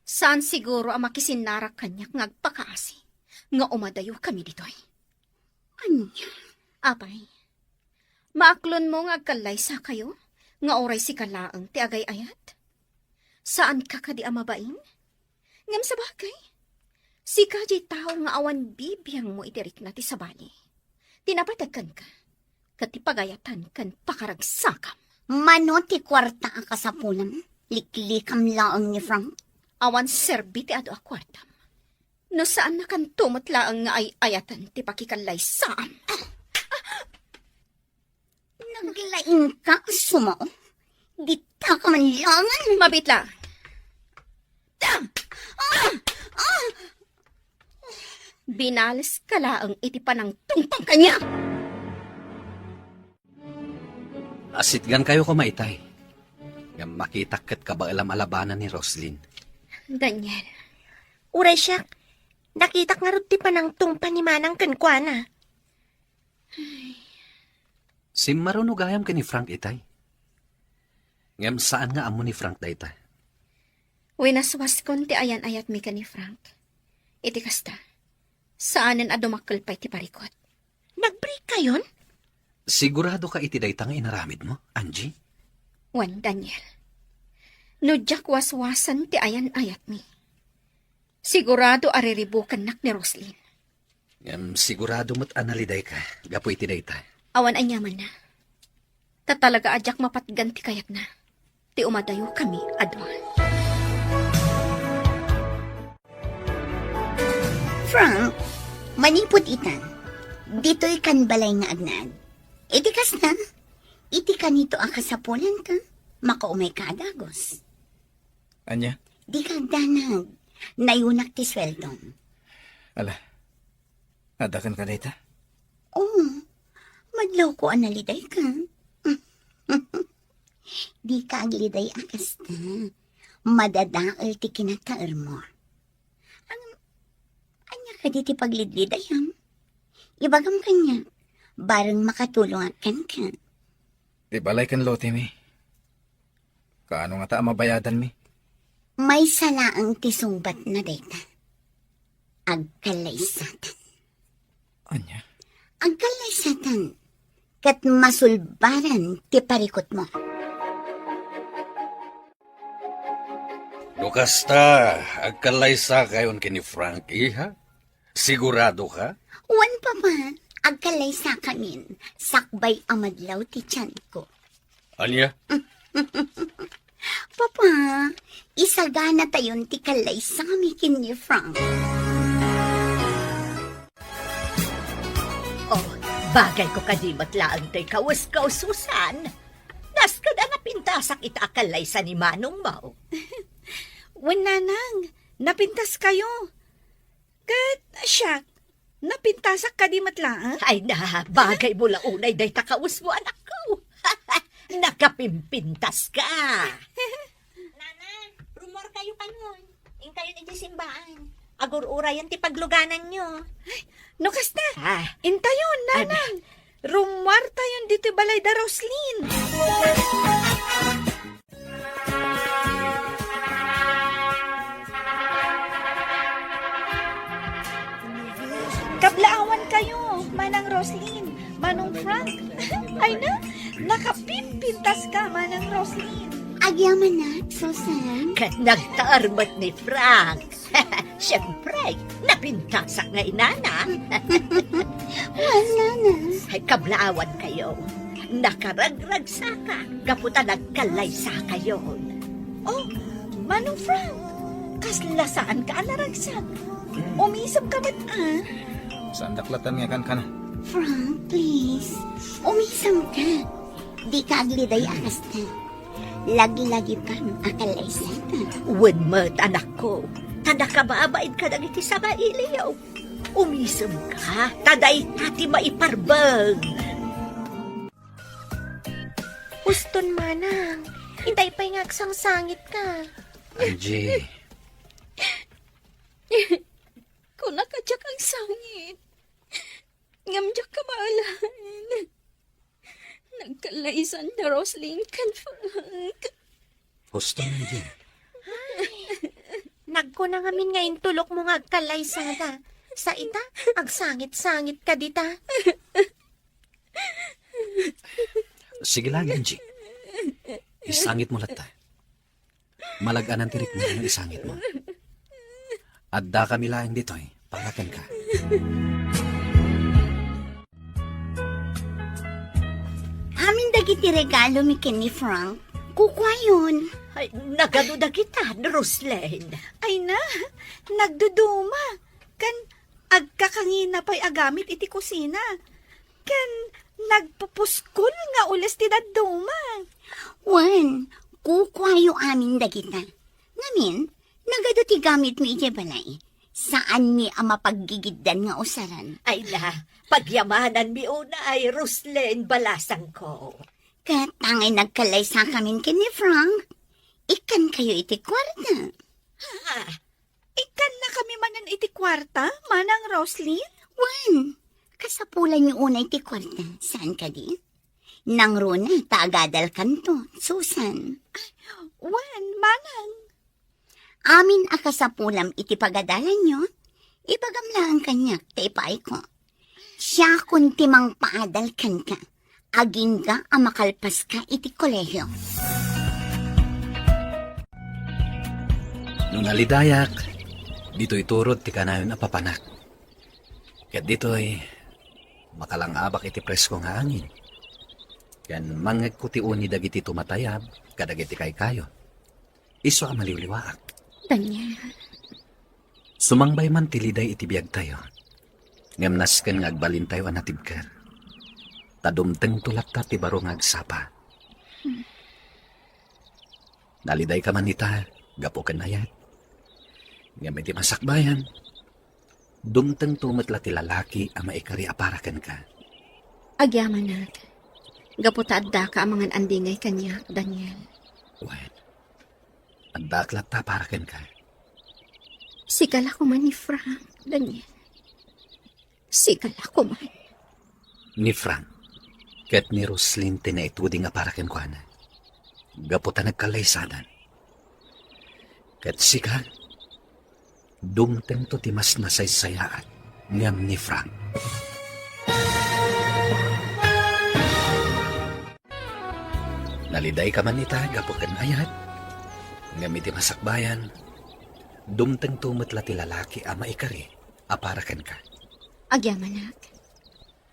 saan siguro a makisinnarak kaniak nga agpakaasi nga umadayokami ditoy. Ania? Apay, maaklonmo nga agkallaysakayo nga uray sika laeng ti agay-ayat? Saanka kadi a mabain? Ngem sabagay, sika diay tao nga awan bibiangmo iti rikna ti sabali, ti napateg kenka, ket ti pagayatan ken pakaragsakam. Mano ti kuarta a kasapulam? Liklikam laeng ni Frank. Awan serbi ti adu a kuartam. No saannakanto met laeng nga ay-ayaten ti pakikallaysaam. Naglaingka a sumao. Dita ka man laeng. Mabitla. Binaleska laeng iti panangtungpang kaniak. Asitgankayo koma itay. Ngem makitak ket kabaelam a labanan ni Roslin. Daniel. Uray siak, nakitak ngarud ti panangtungpang ni Manang kenkuana. Simmaruno gayam ken ni Frank itay. Ngem saan nga ammo ni Frank dayta. Winaswaskon ti ayan-ayatmi ken ni Frank. Iti kasta, saanen a dumakkel pay ti parikut. Nag-break kayon? Sigurado ka iti dayta nga inaramidmo, Angie? Wen, Daniel. No diak waswasen ti ayan-ayatmi, sigurado a riribukennak ni Roslin. Ngem sigurado met a nalidayka gapu iti dayta. Awan aniamanna. Ta talaga a diak mapatgan ti kayatna ti umadayokami a dua. Frank, manipud ita, ditoy kan balay nga agnaed. Iti kasta, iti kanito a kasapulanka, makaumayka a dagus. Ania? Dika agdanag. Nayunak ti sueldom. Ala, adda kenka dayta? Oo. Madlawko a nalidayka. Dika agliday a kasta. Madadael ti kinataermo. Ang, ania kadi ti paglidlidayam? Ibagam kaniak, bareng makatulongak kenka. Ti balay ken lotemi. Kaano ngata a mabayadanmi? Maysa laeng ti sungbatna dayta. Agkallaysatan. Ania? Agkallaysatan. Ket masulbaran ti parikutmo. O kasta, agkallaysakayon ken ni Frank, iha? Sigurado ka? Wen, Papa. Agkallaysakamin. Sakbay a madlaw ti tianko. Ania? Papa, isaganatayon ti kallaysami ken ni Frank. Oh, bagayko kadi met laeng toy kawes-kawes, Susan. Nasked a napintasak ita a kallaysa ni manongmo. Wen, Nanang, napintaskayo. Ket, siak, napintasak kadi met laeng? Ay na, bagaymo la unay dayta kawesmo, anakko. Nakapimpintaska. Nanang, rummuarkayo kanon. Inkayon idiay simbaan. Agur-urayen ti paglugananyo. Ay, no kasta, ah, intayon, Nanang. Rummuartayon ditoy balay da Roslyn. Kablaawankayo, Manang Roslyn, Manong Frank. Ay na, nakapimpintaska, Manang Roslyn. Agyamanak, Susan. Ket nagtaer met ni Frank. Siempre, napintasak nga inana. Wen, Nana. Ay, kablaawankayo. Nakaragragsaka gapu ta nagkallaysakayon. Oh, Manong Frank, kasla saanka a naragsak. Umisemka met, ah. Saandak latta nga ikankana. Frank, please. Umisemka. Dika agliday a kasta. Laglagipem a kallaysaka. Wen met, anakko, ta nakababain kadagiti sanga iliw. Umisemka, ta dayta ti maiparbeng. Uston, Manang, itay pay nga agsangsangitka. Angie. Kunaka diak agsangit. Ngem diak kabaelan. Nagkallaysan da Roslyn ken Frank. Husto, Nadine. Ay, nagkuna ngamin nga intulokmo nga agkallaysada. Sa ita, agsangit-sangit ka dita. Sige lang, Angie. Isangit mo latta. Malag-anan ti riknaan nga isangitmo. Addakami laeng ditoy para kenka. Amin dagiti regalomi ken ni Frank, kukuayon. Ay, nagadu dagita, Roslyn? Ay na, nagduduma. Ken agkakangina pay a gamit iti kusina. Ken nagpupuskol nga ules ti dadduma. Wen, kukuayo amin dagita. Ngamin, nagadu ti gamitmi idiay balay. Saanmi a mapaggigiddan nga usaren. Ay na, pagyamananmi unay, Roslyn, balasangko. Ket tangay nagkallaysakamin ken ni Frank, ikkankayo iti kuarta. Ha? Ikkannakami manen iti kuarta, Manang Roslyn? Wen, kasapulanyo unay ti kuarta, saan kadi? Nangruna ta agadalkanto, Susan. Ay, wen, Manang. Amin a kasapulam iti pagadalanyo, ibagam laeng kaniak ta ipaayko. Siakon ti mangpaadal kenka, agingga a makalpaska iti kolehio. No nalidayak, ditoy turod ti kanayon a papanak. Ket ditoy, makalangabak iti presko nga angin. Ken mangngegko ti uni dagiti tumatayab kadagiti kaykayo. Isu a maliwliwaak. Daniel. Sumangbay man ti liday iti biagtayo, ngem nasken nga agbalintayo a natibker. Ta dumtengto latta ti baro nga agsapa. Hmm. Nalidayka man ita, gapu ken ayat. Ngem iti masakbayan, dumtengto met la ti lalaki a maikari a para kenka. Agyamanak, gapu ta addaka a mangan-andingay kaniak, Daniel. Wen, addaak latta a para kenka. Sika la koma ni Frank, Daniel. Sika la koma. Ni Frank ket ni Roslyn ti naituding a para kenkuana, gapu ta nagkallaysadan. Ket sika, dumtengto ti mas nasaysayaat ngem ni Frank. Nalidayka man ita gapu ken ayat, Ngem iti masakbayan, dumtengto met la ti lalaki a maikari a para kenka. Agyamanak,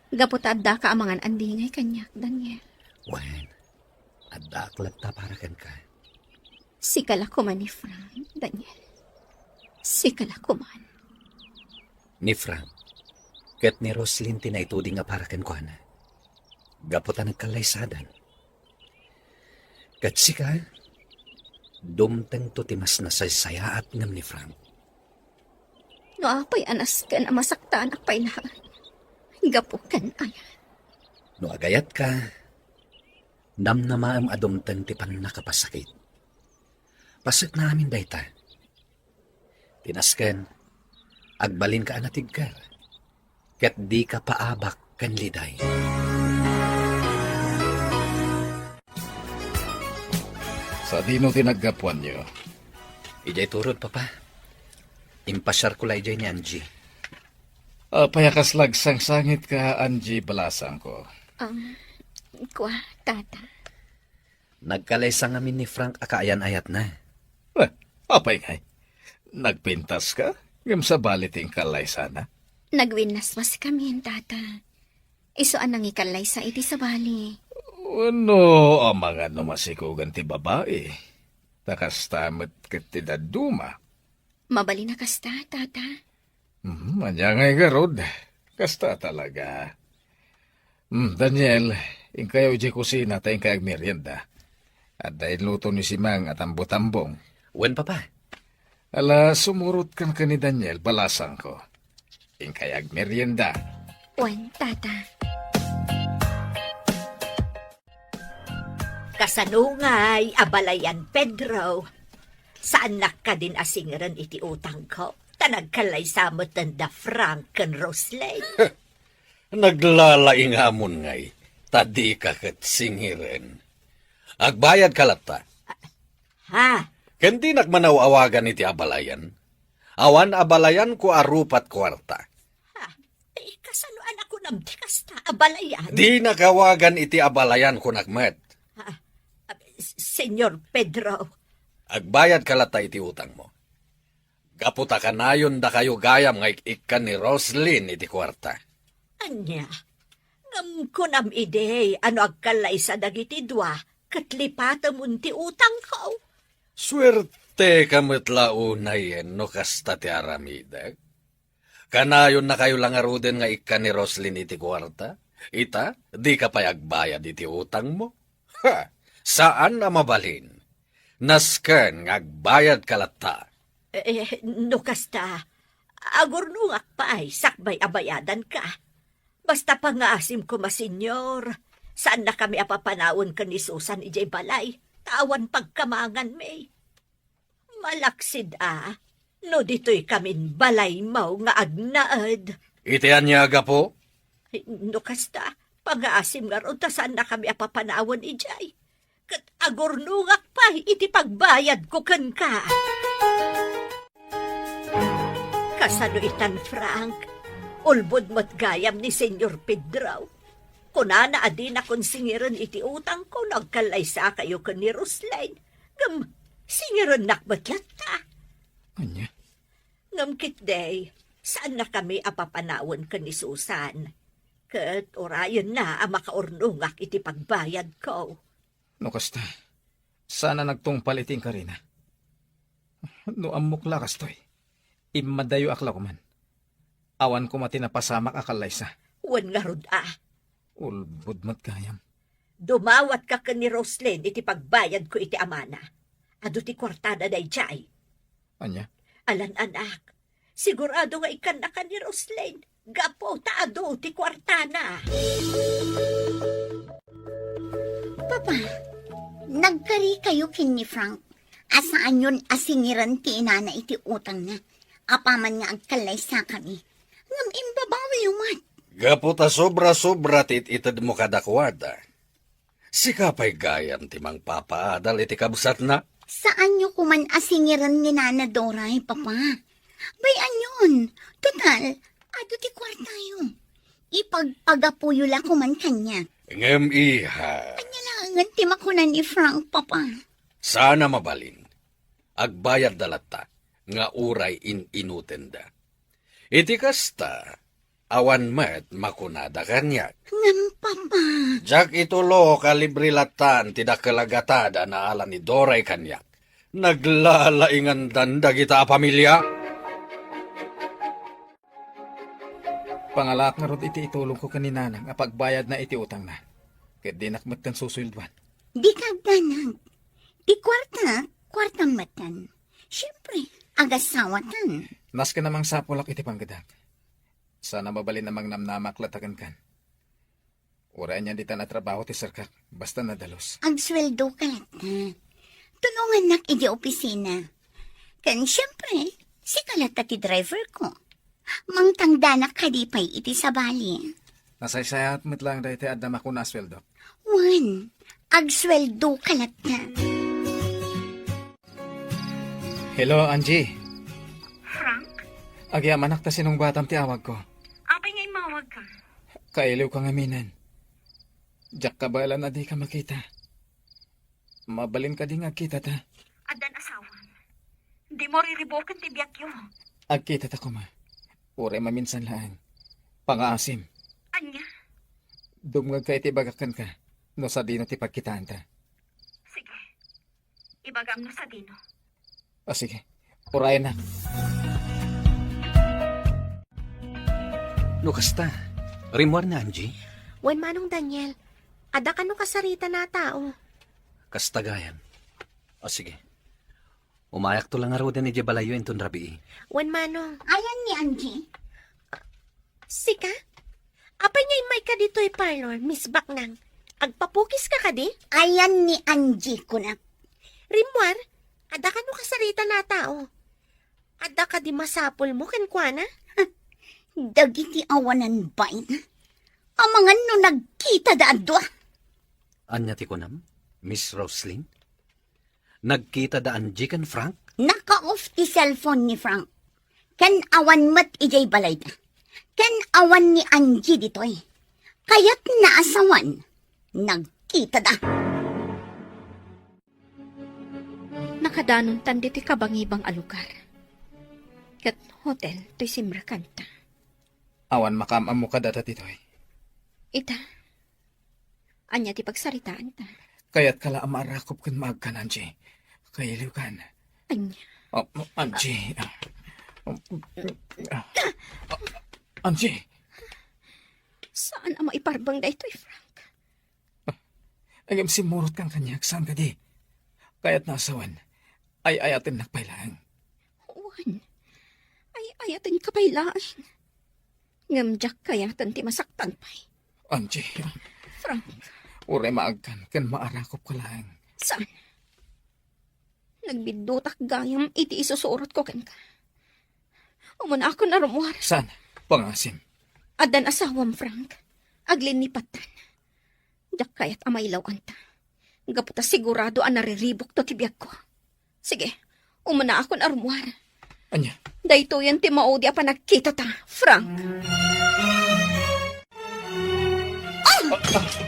gapu ta addaka a mangan-andingay kaniak, Daniel. Wen, addaak latta para kenka. Sika la koman ni Frank, Daniel. Sika la koman. Ni Frank ket ni Roslyn ti naituding a para kenkuana. Gapu ta nagkallaysadan. Ket sika, dumtengto ti mas nasaysayaat ngem ni Frank. No apay a nasken a masaktanak pay laeng gapu ken aya? No agayatka, namnamaem a dumteng ti pannakapasakit. Pasekna amin dayta. Ti nasken, agbalinka a natigger, ket dika paabak ken liday. Sadino ti naggapuanyo? Idiay turod, Papa. Impasiarko la idiay ni Angie. Apay a kasla agsangsangitka, Angie, balasangko? Um, kua, Tata. Nagkalaysa ngamin ni Frank a kaayan-ayatna. Eh, apay ngay? Nagpintaska? Ngem sabali ti inkallaysana? Nagwinnaswas kami, Tata. Isu a nangikallaysa iti sabali. Wenno, amangan no masikugan ti babai. Ta kasta met ket ti dadduma. Mabalin a kasta, Tata. Hmm, ania ngay garud? Kasta talaga. Hmm, Daniel, inkayo idiay kusina ta inkay agmerienda. Adda inluto ni Simang a tambutambong. Wen, Papa. Ala, sumurotkan ken ni Daniel, balasangko. Inkay agmerienda. Wen, Tata. Kasano ngay a balayan, Pedro? Saannak kadin a singeren iti utangko? Ta nagkallaysa metten da Frank ken Roslyn. Naglalaing amon ngay, ta dika ket singeren. Agbayadka latta. Ha? Ken dinak manaw-awagan iti abalayan. Awan abalayanko a rupa't kuarta. Ha? Eh, kasano a nakunam ti kasta a balayan? Dinak awagan iti abalayan, kunak met. Ha? Ah, Señor Pedro. Agbayadka latta iti utangmo. Gapu ta kanayon dakayo gayam nga ik-ikkan ni Roslyn iti kuarta. Ania? Ngem kunam idi a no agkallaysa dagiti dua, ket lipatemon ti utangko. Suerteka met la unayen no kasta ti aramidek. Kanayonnakayo la ngaruden nga ikkan ni Roslyn iti kuarta? Ita, dika pay agbayad iti utangmo? Ha! Saan a mabalin. Nasken nga agbayadka latta. Eh, no kasta, agurnongak pay sakbay a bayadanka. Basta pangngaasim koma, Señor, saannakami a papanawen ken ni Susan idiay balay, ta awan pagkamanganmi. Malaksid a, no ditoykamin balaymo nga agnaed. Iti ania a gapu? No kasta, pangngaasim ngarud ta saannakami a papanawen idiay. Ket agurnongak pay iti pagbayadko kenka. Kasano itan, Frank? Ulbod met gayam ni Señor Pedro. Kunana a dinakon singeren iti utangko no agkallaysakayo ken ni Roslyn. Ngem, singerennak met latta. Ania? Ngem ketdi, saannakami a papanawen ken ni Susan. Ket urayenna a makaurnongak iti pagbayadko. No kasta, saan a nagtungpal iti inkarina. No ammok la kastoy, immadayoak la koman. Awan koma ti napasamak a kallaysa. Wen ngarud a. Ulbod met gayam. Dumawatka ken ni Roslyn iti pagbayadko iti amana. Adu ti kuartada daydiay. Ania? Alan, anak, sigurado nga ikkannaka ni Roslyn gapu ta adu ti kuartana. Papa, nagkarikayo ken ni Frank a saanyon a singiren ti inana iti utangna apaman nga agkallaysakami. Ngem imbabawyo met. Gapu ta sobra-sobra ti it-itedmo kadakuada. Sika pay gayam ti mangpapaadal iti kabsatna? Saanyo koman a singiren ni Nana Doray, Papa. Bay-anyon. Total, adu ti kuartayo. Ipagpagapuyo la koman kaniak. Ngem, iha. Ania laengen ti makuna ni Frank, Papa? Saan a mabalin. Agbayadda latta nga uray in-inutenda. Iti kasta, awan met makunada kaniak. Ngem, Papa. Diak itulok a libre lattan ti dakkel a gatad a naala ni Doray kaniak. Naglalaingandan dagita a pamilia. Pangalaak ngarud iti itulongko ken ni Nanang a pagbayadna iti utangna. Ket dinak metten susueldoan. Dika agdanag. Ti kuarta, kuartam metten. Siempre, agasawatan. Nasken a mangsapulak iti panggedak. Saan a mabalin a mangnamnamak latta kenkan. Uray ania ditan a trabaho ti serkak, basta nadalus. Agsueldoka latta. Tulongannak iti opisina. Ken siempre, sika latta ti driverko. Mangtangdanak kadi pay iti sabali. Nasaysayaat met laeng daytoy adda makuna a sueldok. Wen, agsueldoka latta. Hello, Angie. Frank? Agyamanak ta sinungbatam ti awagko. Apay nga immawagka? Kailiwka ngaminen. Diak kabaelan a dika makita. Mabalin kadi nga agkitata? Addan asawam. Dimo riribuken ti biagyo. Agkitata koma. Uray maminsan laeng. Pangaasim. Ania? Dumngegka iti ibagak kenka no sadino ti pagkitaanta. Sige. Ibagam no sadino. Ah, sige. Urayennak. No kasta, rimmuar ni Angie? Wen, Manong Daniel. Adda kano kasaritan a tao. Kasta gayam. Ah, sige. Umayakto la ngaruden idiay balayyo inton rabii. Wen, Manong. Ayan ni Angie? Sika? Apay nga immayka ditoy parlor, Miss Baknang? Agpapukiska kadi? Ayan ni Angie, kunak. Rimmuar, adda kano kasaritan a tao? Adda kadi masapulmo kenkuana? Dagiti awanan bain. Amangan no nagkitada a dua. Ania ti kunam, Miss Roslyn? Nagkita da Angie ken Frank? Naka-off ti cellphone ni Frank. Ken awan met idiay balayda. Ken awan ni Angie ditoy. Kayatna a sawen, nagkita da. Nakadanontan ditoy kabangibang a lugar. Ket hotel toy simrekanta. Awan makaam-ammo kadata ditoy. Ita, ania ti pagsaritaanta? Kayatka la a maarakop ken maagkan, Angie. Kailiwkan. Ania? Ah, Angie. Ah, Angie. Saan a maiparbeng daytoy, Frank? Ngem simmurotkan kaniak, saan kadi? Kayatna a sawen, ay-ayatennak pay laeng. Wen, ay-ayatenka pay laeng. Ngem diak kayaten ti masaktan pay. Angie. Frank. Uray maagkan ken maarakopka laeng. Saan? Nagbiddutak gayam iti isusurotko kenka. Umunakon a rummuar. Saan? Pangasim. Addan asawam, Frank. Aglinipattan. Diak kayat a mailawanta. Gapu ta sigurado a nariribukto ti biagko. Sige, umunakon a rummuar. Ania? Daytoyen ti maudi a panagkitata, Frank. Ah!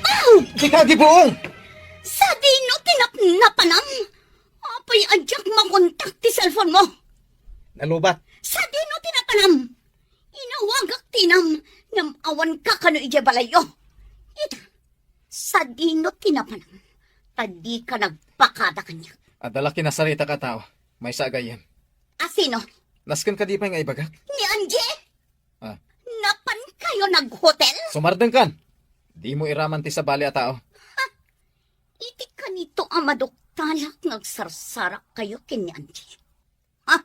Ah! Dika agibuong! Sadino ti napnapanam? Apay a diak makontak ti cellphone mo? Nalubat. Sadino ti napanam? Inawagak ti inam, ngem awanka kano idiay balayyo. Ita, sadino ti napanam? Ta dika nagpakada kaniak. Adda la kinasaritak a tao, maysa a gayyem. A sino? Nasken kadi pay nga ibagak? Ni Angie? Ah. Napankayo naghotel? Sumardengkan! Dimo iraman ti sabali a tao. Ha? Iti kanito a maduktalak nga agsarsarakkayo ken ni Angie. Ha?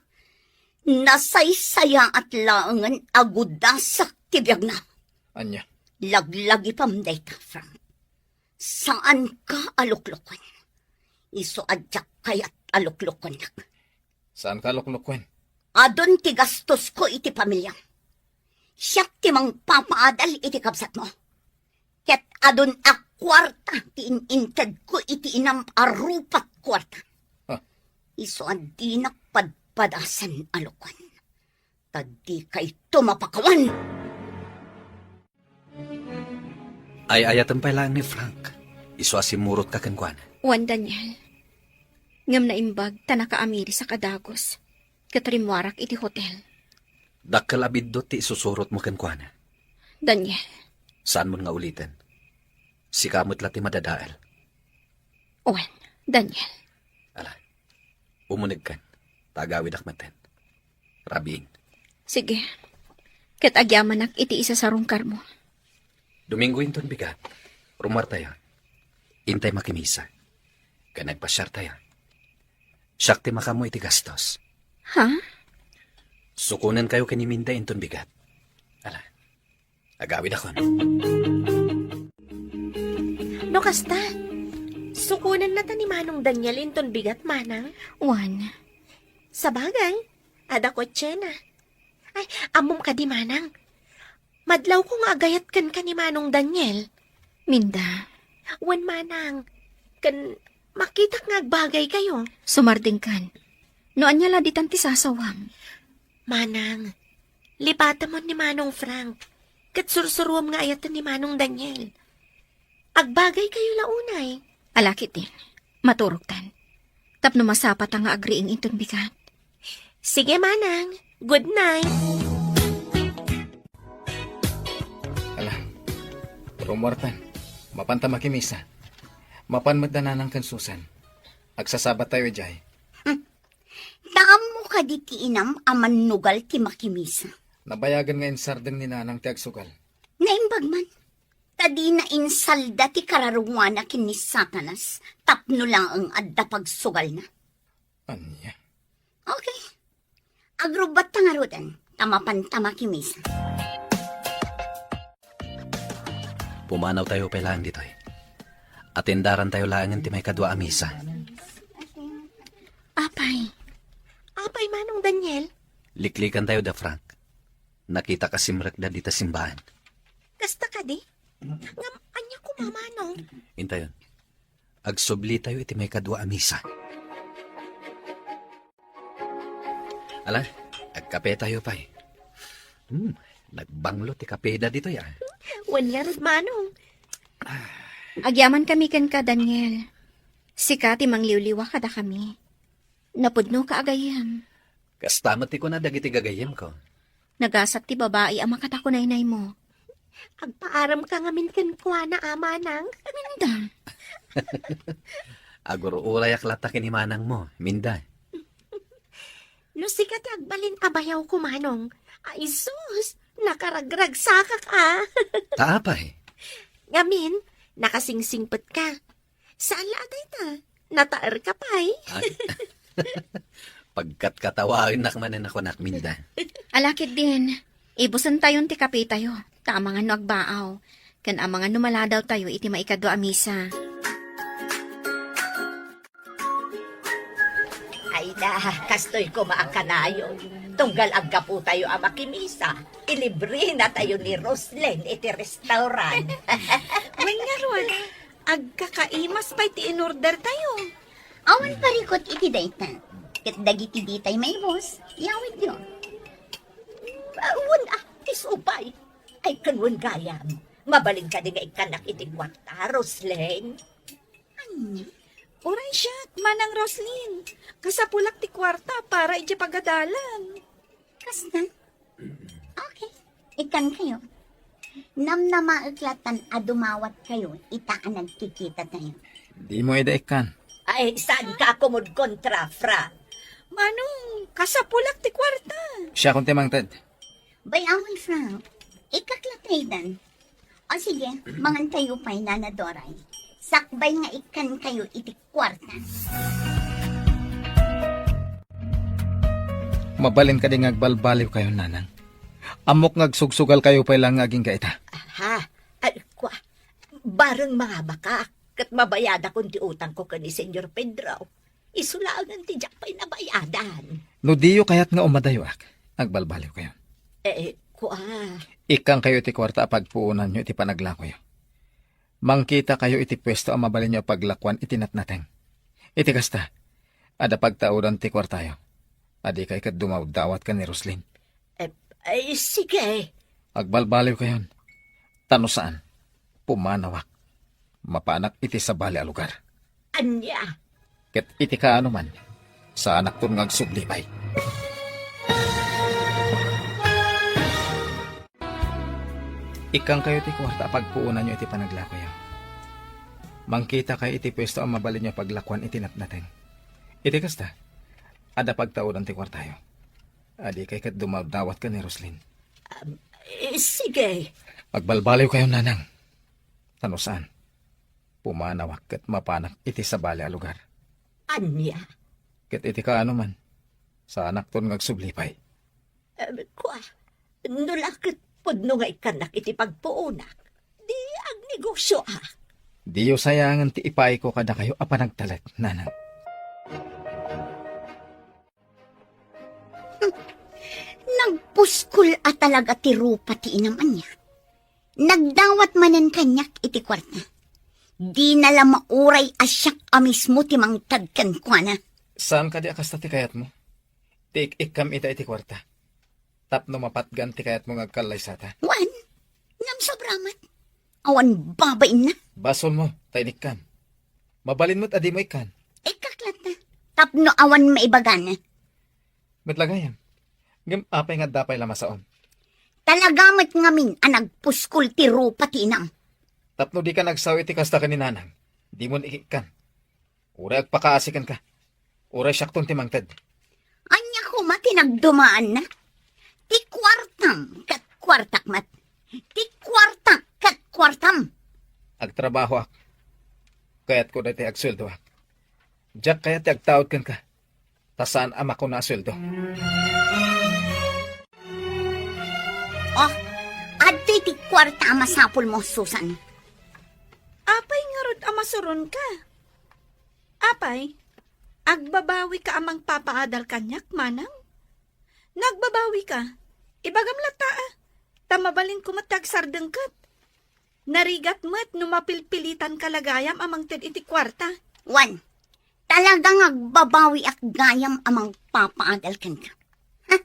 Nasaysayaat laengen a gudasak ti biagna. Ania? Laglagipem dayta, Frank. Saanka a lukloken. Isu a diak kayat a luklokennak. Saanka a lukloken? Adun ti gastosko iti pamiliam. Siak ti mangpapaadal iti kabsatmo. Ket adun a kuarta ti in-intedko iti inam a rupat kuarta. Ha? Isu a dinak padpadasen a lukon. Ta dika ito mapakawan. Ay-ayatem pay laeng ni Frank. Isu a simmurotka kenkuana. Wen, Daniel. Ngem naimbag ta nakaamirisak a dagus, ket rimmuarak iti hotel. Dakkel a biddut ti isusurotmo kenkuana. Daniel. Saanmon nga uliten. Sika met la ti madadael. Wen, Daniel. Ala, umunegkan, ta agawidak metten. Rabiin. Sige. Ket agyamanak iti isasarungkarmo. Domingo inton bigat, rummuartayo. Intay makimisa. Ken agpasiartayo. Siak ti makaammo iti gastos. Ha? Sukonenkayo ken ni Minda inton bigat. Ala, agawidakon. No kasta, sukonennata ni Manong Daniel inton bigat, Manang. Wen. Sabagay, adda kotsena. Ay, ammom kadi, Manang? Madlawko nga agayat kenka ni Manong Daniel. Minda. Wen, Manang. Ken makitak nga agbagaykayo. Sumardengkan. No ania la ditan ti sasawam? Manang, lipatemon ni Manong Frank. Ket sursuruam nga ayaten ni Manong Daniel. Agbagaykayo la unay. Ala ketdin, maturogtan. Tapno masapata nga agriing inton bigat. Sige, Manang. Good night. Ala, rummuartan. Mapanta makimisa. Mapan met da Nanang ken Susan. Agsasabattayo idiay. Hmm. Naammo kadi ti inam a mannugal ti makimisa? Nabayagen nga insardeng ni Nanang ti agsugal. Naimbag man. Ta dina insalda ti kararunguana ken ni Satanas tapno laeng adda pagsugalna. Ania? Okay. Agrubbatta ngaruden, ta mapanta makimisa. Pumanawtayo pay laeng ditoy. Atendarantayo laengen ti maikadua a misa. Apay. Apay, Manong Daniel? Liklikantayo da Frank. Nakitak a simrekda dita simbaan. Kasta kadi? Ngem ania koma, Manong? Intayon. Agsublitayo iti maikadua a misa. Ala, agkapetayo pay. Hmm, nagbanglo ti kapeda ditoy, ah. Wen ngarud, Manong. Agyamankami kenka, Daniel. Sika ti mangliwliwa kadakami. Napudnoka a gayyem. Kasta met ti kuna dagiti gayyemko. Nagasat ti babai a makatakunaynaymo. Agpaaramka ngamin kenkuana, a Manang. Minda. Agur-urayak latta ken ni Manangmo, Minda. No sika ti agbalin a bayawko, Manong. Ay sus, nakaragragsakak a. Ta apay? Ngamin, nakasingsingpetka. Saan la a dayta? Nataerka pay? Ag-, pagkatkatawaennak manen a kunak, Minda. Ala ketdin, ibusentayon ti kapetayo, ta amangan no agbaaw, ken amangan no maladawtayo iti maikadua a misa. Ay da, kastoy koma a kanayon. Tunggal aggapotayo a makimisa, ilibrenatayo ni Roslyn iti restaurant. Wen ngarud, agkakaimas pay ti inordertayo. Awan parikut iti dayta. Ket dagiti ditay maibus, yawidyo. Awan a, ti supay. Ay, ken wen gayam, mabalin kadi nga ikkannak iti kuarta, Roslyn? Ania? Uray siak, Manang Roslyn. Kasapulak ti kuarta para idiay pagadalan. Kasta? Okay. Ikkankayo. Namnamaek latan a dumawatkayo ita a nagkikitatayo. Dimo ida ikkan. Ay, saanka a kumudkontra, Frank? Manong, kasapulak ti kuarta. Siakon ti mangted. Bay-awen, Frank. Ikkak la ta idan. O sige, mangantayo pay, Nana Doray. Sakbay nga ikkankayo iti kuarta. Mabalin kadi nga agbalbaliwkayo, Nanang? Ammok nga agsugsugalkayo pay la nga agingga ita. Aha. Ay, kua. Bareng mangabaka, ket mabayadakon ti utangko ken ni Señor Pedro. Isu laengen ti diak pay nabayadan. No diyo kayat nga umadayoak, agbalbaliwkayon. Eh, kua. Ikkangkayo iti kuarta a pagpuonanyo iti panaglakoyo. Mangkitakayo iti puesto a mabalinyo a paglakuan iti natnateng. Iti kasta, adda pagtaudan ti kuartayo. Adikay ket dumawdawat ken ni Roslyn. Eh, ay, sige. Agbalbaliwkayon. Ta no saan, pumanawak. Mapanak iti sabali a lugar. Ania? Ket iti kaano man, saanakton nga agsubli pay. Ikkankayo ti kuarta a pagpuonanyo iti panaglakoyo. Mangkitakayo iti puesto a mabalinyo a paglakuan iti natnateng. Iti kasta, adda pagtaudan ti kuartayo. Adikay ket dumadawat ken ni Roslyn. Um, eh, sige. Agbalbaliwkayo, nanang. Ta no saan, pumanawak ket mapanak iti sabali a lugar. Ania? Ket iti kaano man, saanakton nga agsubli pay. Eh, kua, no la ket pudno nga ikkannak iti pagpuonak, di agnegosioak. Diyo sayangen ti ipayko kadakayo a panagtalek, nanang. Nagpuskol a talaga ti rupa ti inam, ania. Nagdawat manen kaniak iti kuarta. Dina la mauray a siak a mismo ti mangted kenkuana. Saan kadi a kasta ti kayatmo? Ti ik-ikkam ita iti kuarta. Tapno mapatgan ti kayatmo nga agkallaysata. Wen, ngem sobra met. Awan babainna. Basolmo, ta inikkam. Mabalin met a dimo ikkan. Ikkak latta. Tapno awan maibagana. Met la gayam. Ngem apay nga adda pay la masaom? Talaga met ngamin a nagpuskol ti rupa ti inam. Tapno dika nagsao iti kasta ken ni nanang, dimon ikkan. Uray agpakaasi kenka. Uray siakton ti mangted. Ania koma ti nagdumaanna? Ti kuartam ket kuartak met. Ti kuartak ket kuartam. Agtrabahoak. Kayatko daytoy agsueldoak. Diak kayat ti agtaud kenka. Ta saan a makuna a sueldo. Oh, adtoy ti kuarta a masapulmo, Susan. Apay ngarud a masuronka? Apay, agbabawika a mangpapaadal kaniak, manang? No agbabawika, ibagam latta, a, ta mabalinko met ti agsardengket. Narigat met no mapilpilitanka la gayam a mangted iti kuarta. Wen, talaga nga agbabawiak gayam a mangpapaadal kenka. Ha?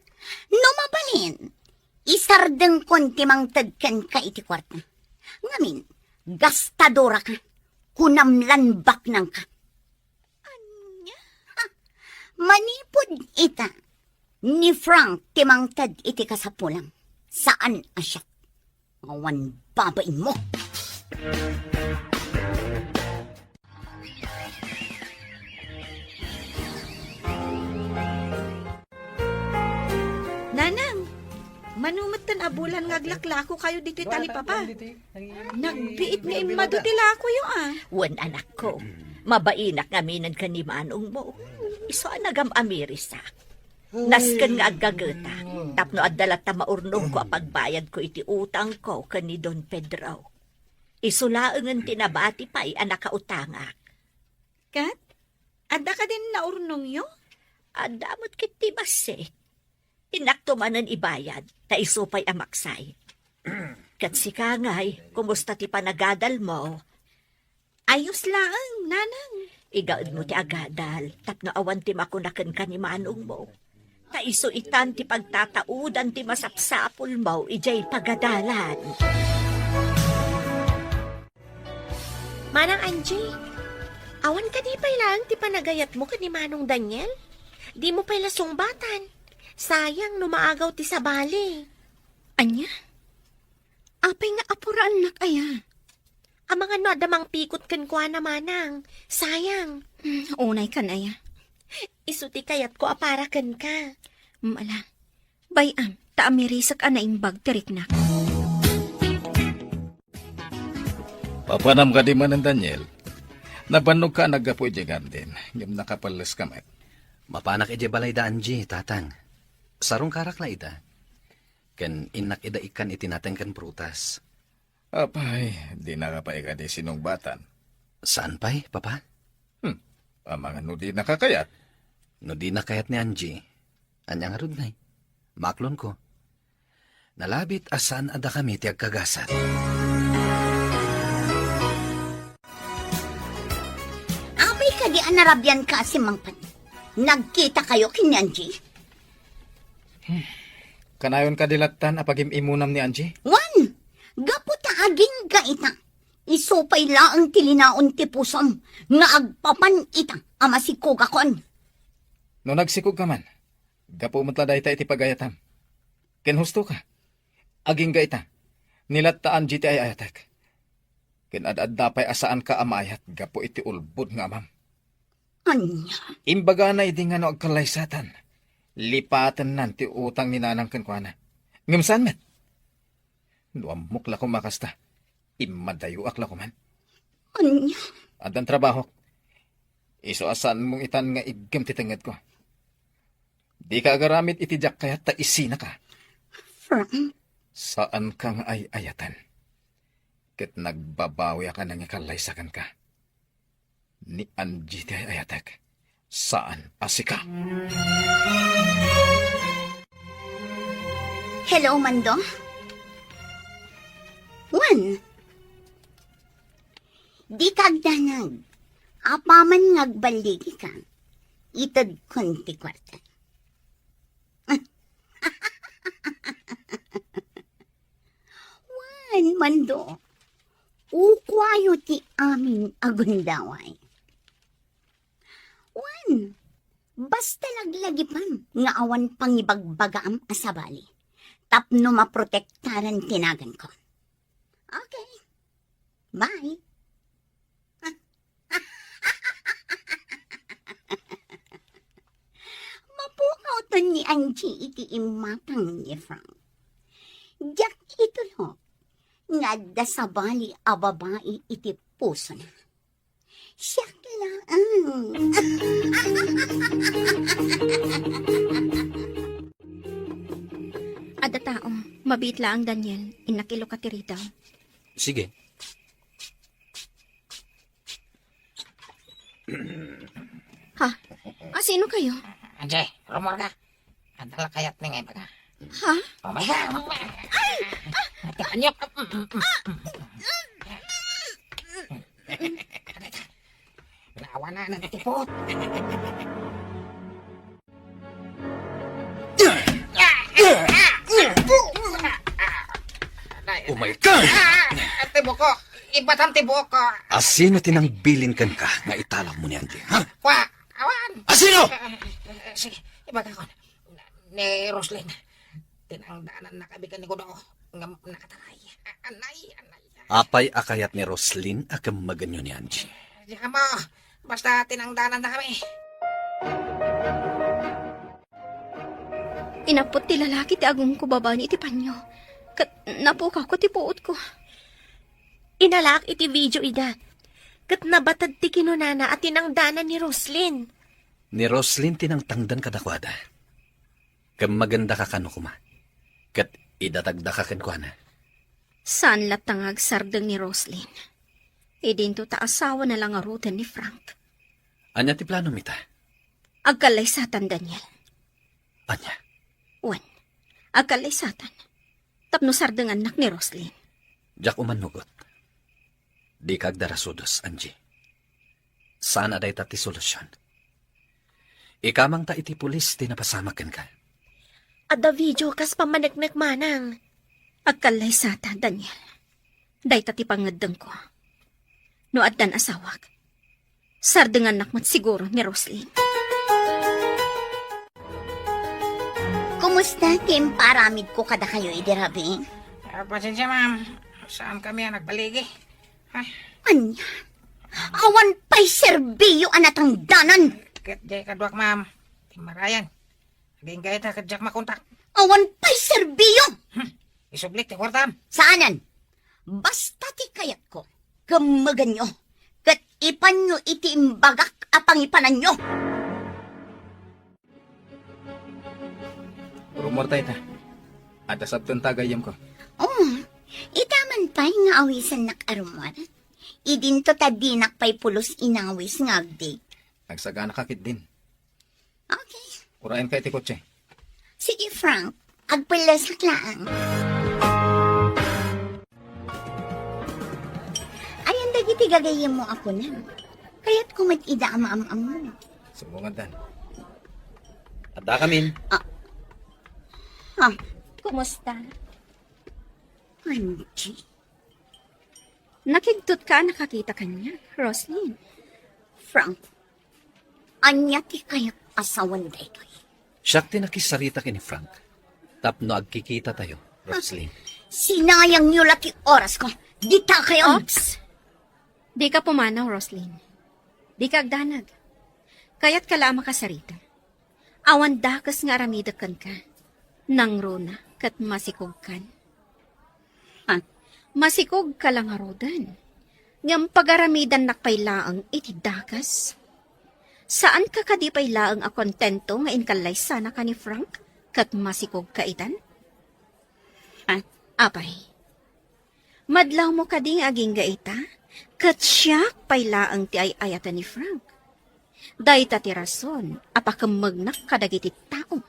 No mabalin, isardengkon ti mangted kenka iti kuarta. Ngamin, gastadoraka, kunam lan baknangka. Ania? Ha? Manipud ita, ni Frank ti mangted iti kasapulam. Saan a siak. Awan babainmo. Nanang, mano metten a bulan nga aglaklakokayo ditoy talipapa? Nagbiit nga immadu ti lakoyo, a. Wen, anakko, mabainak ngaminen ken ni manongmo. Isu a nagam-amirisak. Nasken nga aggagetak, tapno adda latta maurnongko a pagbayadko iti utangko ken ni Don Pedro. Isu laengen ti nabati pay a nakautangak. Ket, adda kadin naurnongyo? Adda met ket ti bassit. Innakto manen ibayad, ta isu pay a maksay. Ket sika ngay, kumusta ti panagadalmo? Ayos laeng, nanang. Igaedmo ti agadal, tapno awan ti makuna kenka ni manongmo. Ta isu itan ti pagtataudan ti masapsapulmo idiay pagadalan. Manang Angie, awan kadi pay laeng ti panagayatmo ken ni Manong Daniel? Dimo pay la sungbatan. Sayang no maagaw ti sabali. Ania? Apay nga apuraennak aya? Amangan no adda mangpikot kenkuana, manang. Sayang. Hmm, unay kan aya. Isu ti kayatko a para kenka. Hmm, ala. Bay-am, ta amirisek a naimbag ti riknak. Papanam kadi manen, Daniel? Nabannogka a naggapu idiay garden, ngem nakapelleska met. Mapanak idiay balay da Angie, tatang. Sarungkarak la ida. Ken innak ida ikkan iti nateng ken prutas. Apay, dinaka pay kadi sinungbatan? Saan pay, Papa? Hmm, amangan no dinaka kayat? No dina kayat ni Angie, ania ngarud ngay? Maaklonko. Nalabit a saan a dakami ti agkagasat. Apay kadi a narabianka a simmangpet? Nagkitakayo ken ni Angie? Kanayon kadi lattan a pagim-imunam ni Angie? Wen, gapu ta agingga ita. Isu pay laeng ti linaon ti pusom nga agpapan ita a masikogakon. No nagsikogka man, gapu met la dayta iti pagayatam. Ken husto ka. Agingga ita, ni latta Angie ti ay-ayatek. Ken ad-adda pay a saanka a maayat gapu iti ulbod nga amam. Ania? Imbagana idi nga no agkallaysatan, lipatennan ti utang ni nanang kenkuana. Ngem saan met? No ammok la koma kasta, immadayoak la koman. Ania? Addan trabahok. Isu a saanmo itan nga iggem ti tengngedko. Dika agaramid iti diak kayat ta isinaka. Frank? Saanka nga ay-ayaten. Ket nagbabawiak a nangikallaysa kenka. Ni Angie ti ay-ayatek, saan a sika. Hello, Mando? Wen, dika agdanag. Apaman nga agballigika, itedkon ti kuarta. Wen, Mando, ukuayo ti amin a gundaway. Wen, basta laglagipem nga awan pangibagbagaam a sabali tapno maprotektaran ti naganko. Okay. Bye. Mapukawton ni Angie iti imatang ni Frank. Diak itulok nga adda sabali a babai iti pusona. Siak laeng. Adda tao, mabiit laeng, Daniel, innak iluka ti ridaw. Sige. Ha? Asino kayo? Angie, rumor ka. Adda la kayat ni nga ibaga. Ha? Oh my God! Oh my God! Ay! Ate, anyok! Nawanan ang tipot! Oh my God! Ah, ate buko! Ibatam ti buko! Asino ti nangbilin kenka nga italaw mo ni Angie, ha? Kwa! Awan! Asino? Ah, sige, ibaga ko. Ni Roslyn. Tinangdanan na kami kan ni Godo. Ngem nakataray. Anay, anay. Apay a kayat ni Roslyn a kemmegenyo ni Angie? Di ka mo. Basta tinangdanan na kami. Inappot ti lalaki ti agungko babaen iti panyo. Ket napukawko ti puotko. Inalaak iti video ida. Ket nabatad ti kinunana a tinangdanan ni Roslyn. Ni Roslyn ti nangtangdan kadakuada. Kemmegenda ka kano koma. Ket idatagda ka kenkuana. Saan latta nga agsardeng ni Roslyn. Idinto ta asawana la ngaruden ni Frank. Ania ti planom ita? Agkallaysatan, Daniel. Ania? Wen, agkallaysatan. Tapno sardengannak ni Roslyn. Diak umannugot. Dika agdarasudos, Angie. Saan a dayta ti solusion. Ikamangta iti pulis ti napasamak kenka. Adda video kas pammaneknek manang. Agkallaysata, Daniel. Dayta ti pangngeddengko. No addan asawak, sardengannak met siguro ni Roslyn. Kumusta ti imparamidko kadakayo idi rabii? Ah, pasensya, ma'am. Saan kami a nagbaligi? Ha? Ania? Awan pay serbiyo a natangdanan. Ket diay kaduak, ma'am. Ti marayan. Agingga ita ket diak makontak. Awan pay serbiyo. Hmm. Isublik ti kuartam. Saanen. Basta ti kayatko, kemmegenyo, ket ipanyo iti imbagak a pangipananyo. Rummuarta ita. Adda sabtenta gayyemko. Oh, ita man pay nga awisennak a rummuar. Idinto ta dinak pay pulos inawis nga agdate. Nagsagana ka ketdin. Okay. Uraenka iti kotse. Sige, Frank. Agpellesak laeng. Ayan dagiti gagayyemmo a kunam. Kayatko met ida a maam-ammo. Sumbungan dan. Adda kamin. Ah. Ah. Kumusta? Angie? Nakigtot ka a nakakita kaniak, Roslyn. Frank, ania ti kayat a sawen daytoy? Siak ti nakisarita ken ni Frank tapno agkikitatayo, Roslyn. Sinayangyo la ti orasko. Dita kayo. Oops! Dika pumanaw, Roslyn. Dika agdanag. Kayatka la a makasarita. Awan dakes nga aramidek kenka. Nangruna ket masikogkan. Ha? Masikogka la ngaruden. Ngem pagaramidannak pay laeng iti dakes. Saanka kadi pay laeng a kontento nga inkallaysanaka ni Frank ket masikogka itan? Ha? Apay, madlawmo kadi nga agingga ita? Ket siak pay laeng ti ay-ayaten ni Frank. Dayta ti rason a pakemmegnak kadagiti tao.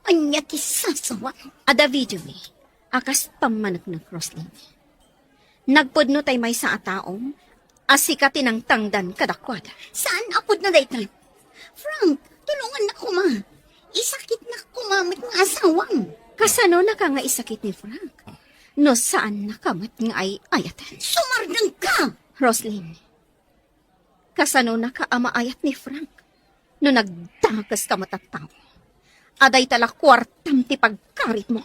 Ania ti sasawa? Adda videomi a kas pammaneknek, Roslyn. Nagpudno tay maysa a tao a sika ti nangtangdan kadakuada. Saan a pudno dayta? Frank, tulongannak koma. Isakitnak koma met nga asawam. Kasanonaka nga isakit ni Frank no saannaka met nga ay-ayaten? Sumardengka! Roslyn, kasanonaka a maayat ni Frank no nagdakeska met a tao? Adda dayta la kuartam ti pagkaritmo.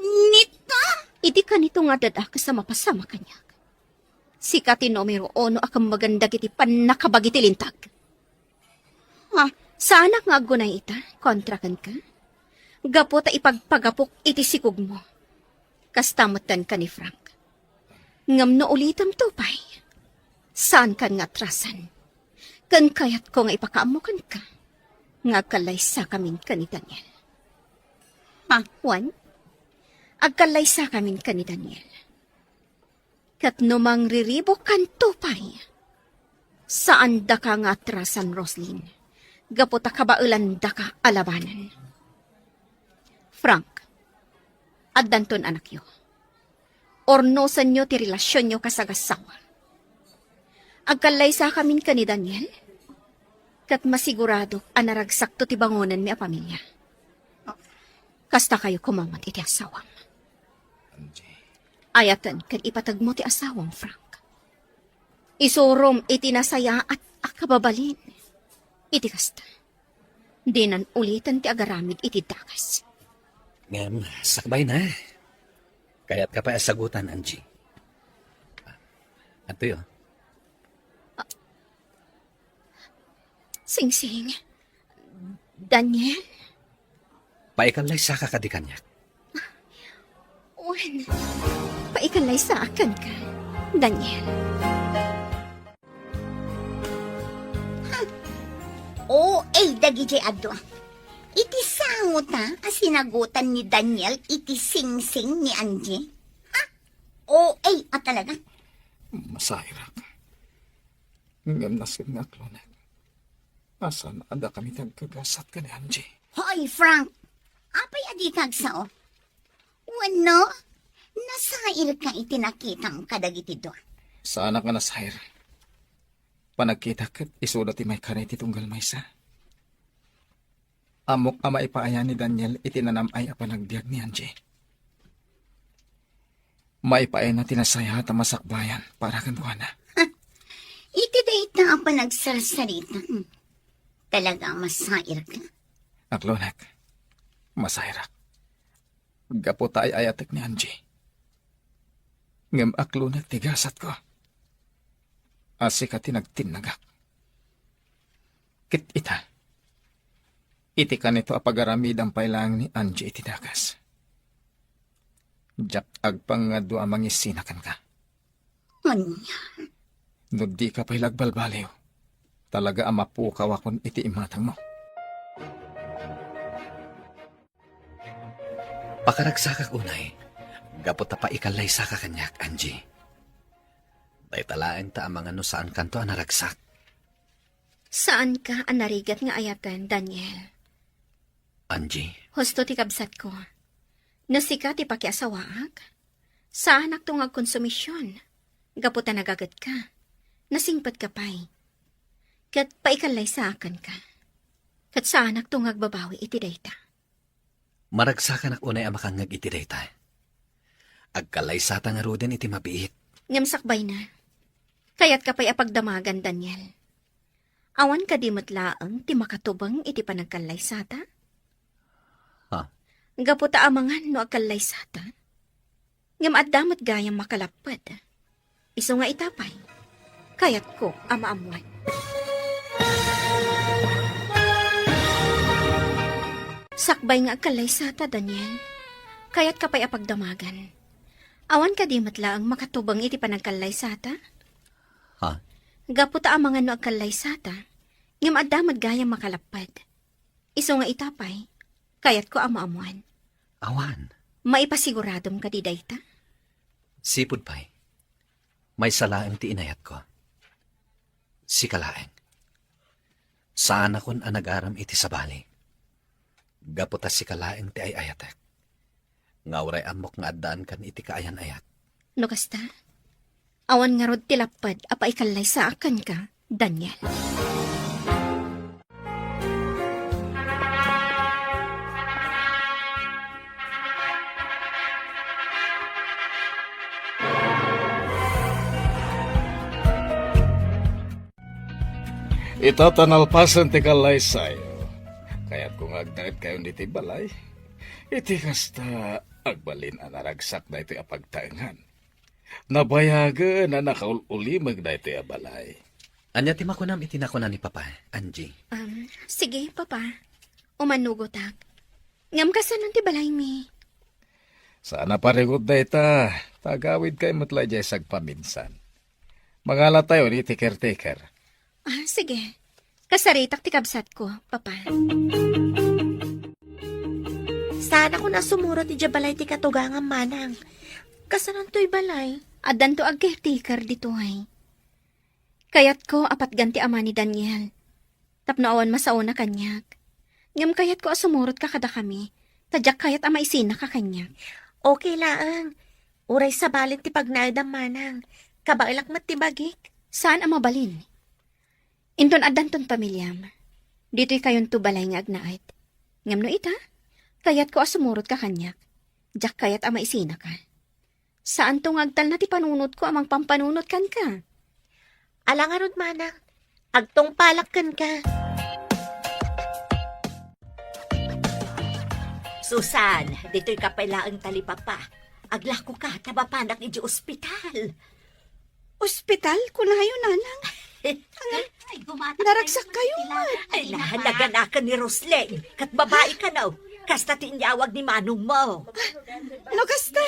Nita? Idi kanito nga adda dakes a mapasama kaniak, sika ti numero uno a kemmegan dagiti pannakabagi ti lintag. Ha? Saanak nga aggunay ita kontra kenka? Gapu ta ipagpagapok iti sikogmo. Kasta metten ken ni Frank. Ngem no ulitemto pay, saankan nga atrasan. Ken kayatko nga ipakaammo kenka nga agkallaysakamin ken ni Daniel. Ha? Wen, agkallaysakamin ken ni Daniel. Ket no mangriribukanto pay, saandaka nga atrasan, Roslyn, gapu ta kabaelandaka a labanen. Frank, addanton anakyo. Urnosenyo ti relasionyo kas agassawa. Agkallaysakamin ken ni Daniel, ket masiguradok a naragsakto ti bangonenmi a pamilya. Kasta kayo koma met iti asawam. Angie. Ayaten ken ipategmo ti asawam, Frank. Isurom iti nasayaat a kababalin. Iti kasta, dinan uliten ti agaramid iti dakes. Ngem, sakbayna. Kayatka pay a sagutan, Angie? Adtoy. Singsing. Daniel? Paikallaysaka kadi kaniak? Wen, paikallaysaak kenka, Daniel. Ha? O A dagidiay adu. Iti sangota a sinagutan ni Daniel iti singsing ni Angie? Ha? O A a talaga? Masayarak. Ngem nasken nga aklonek. Saan a dakami ti agkagasat ken ni Angie? Hoy, Frank! Apay a dika agsao? Wenno, nasairka iti nakitam kadagiti dua? Saanak nga nasair. Panagkitak ket isuda ti maikari ti tunggal maysa. Ammok a maipaayan ni Daniel iti nanam-ay a panagbiag ni Angie. Maipaayna ti nasayaat a masakbayan para kenkuana. Iti dayta a panagsarsarita, talaga a masairka. Aklonek, masairak. Gapu ta ay-ayatek ni Angie. Ngem aklonek ti gasatko. A sika ti nagtinnagak. Ket ita, iti kanito a pagaramidam pay laeng ni Angie iti dakes. Diak agpangngadua a mangisina kenka. Ania? No dika pay la agbalbaliw, talaga a mapukawakon iti imatangmo. Pakaragsakak unay, gapu ta paikallaysaka kaniak, Angie. Dayta laeng ta amangan no saankanto a naragsak. Saanka a narigat nga ayaten, Daniel. Angie. Husto ti kabsatko. No sika ti pakiasawaak, saanakto nga agkonsumision. Gapu ta nagagetka, nasingpetka pay. Ket paikallaysaakanka. Ket saanakto nga agbabawi iti dayta. Maragsakanak unay a makangngeg iti dayta. Agkallaysata ngaruden iti mabiit. Ngem sakbayna, kayatka pay a pagdamagan, Daniel. Awan kadi met laeng ti makatubeng iti panagkallaysata? Ha? Gapu ta amangan no agkallaysata, ngem adda met gayam makalapped. Isu nga ita pay, kayatko a maammuan. Sakbay nga agkallaysata, Daniel, kayatka pay a pagdamagan. Awan kadi met laeng makatubeng iti panagkallaysata? Ha? Gapu ta amangan no agkallaysata, ngem adda met gayam makalapped. Isu nga ita pay, kayatko a maammuan. Awan. Maipasiguradom kadi dayta? Sipud pay, maysa laeng ti inayatko. Sika laeng. Saanakon a nagaram iti sabali. Gapu ta sika laeng ti ay-ayatek. Nga uray ammok nga addaankan iti kaayan-ayat. No kasta, awan ngarud ti lapped a paikallaysaak kenka, Daniel. Ita ta nalpasen ti kallaysayo, kayatko nga agnaedkayon iti balay. Iti kasta, agbalin a naragsak daytoy a pagtaengan. Nabayagen a nakaul-ulimeg daytoy a balay. Ania ti makunam iti nakuna ni Papa, Angie? Um, sige, Papa. Umanugotak. Ngem kasano ti balaymi? Saan a parigut dayta, ta agawidkayo met la idiay sagpaminsan. Mangalatayon iti caretaker. Ah, sige. Kasaritak ti kabsatko, Papa. Saanakon a sumurot idiay balay ti katugangam, Manang. Kasanontoy balay? Addanto ag-caretaker ditoy. Kayatko a patgan ti ama ni Daniel. Tapno awan masaona kaniak. Ngem kayatko a sumurotka kadakami, ta diak kayat a maisinaka kaniak. Okay laeng. Uray sabalen ti pagnaedam, Manang. Kabaelak met ti bagik. Saan a mabalin. Inton addanton pamiliam, ditoy kayonto balay nga agnaed. Ngem no ita, kayatko a sumurotka kaniak. Diak kayat a maisinaka. Saanto nga agtalna ti panunotko a mangpampanunot kenka. Ala ngarud, Manang. Agtungpalak kenka. Susan, ditoy ka pay laeng talipapa. Aglakoka ta mapanak idiay ospital. Ospital? Kunayo, Nanang. Ay, naragsak kayo. Ay, na, naganakan ni Roslyn. Ket babai kano. Kasta ti inyawag ni manong mo. No kasta,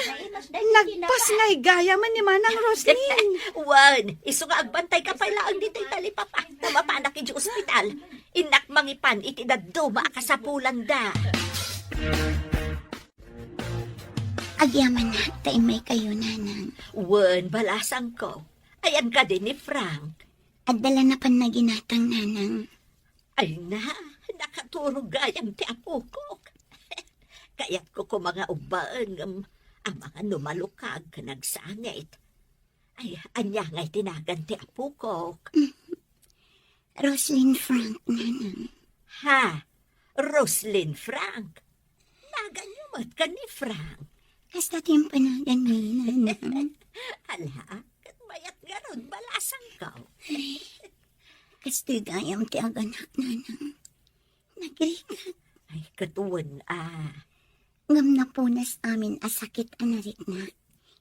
nagpasngay gayam ni Manang Roslyn. Wen, isu nga agbantay ka pay laeng ditoy talipapa. Ta mapanak idiay ospital. Innak mangipan iti dadduma a kasapulanda. Agyamanak ta immay kayo, Nanang. Wen, balasangko. Ayan kadi ni Frank? Adda la napan naginatang, Nanang. Ay na, nakaturog gayam ti apokok. Kayatko koma nga ubbaen, ngem amangan no malukag ken agsangit. Ay, ania ngay ti nagan ti apokok? Mm. Roslyn Frank, Nanang. Ha? Roslyn Frank? Naganyo met ken ni Frank? Kasta ti impanaganmi, Nanang. Ala, ket mayat ngarud, balasangko. Ay, kastoy gayam ti aganak, Nanang. Nagrikak. Ay, ket wen a. Ngem napunas amin a sakit a nariknak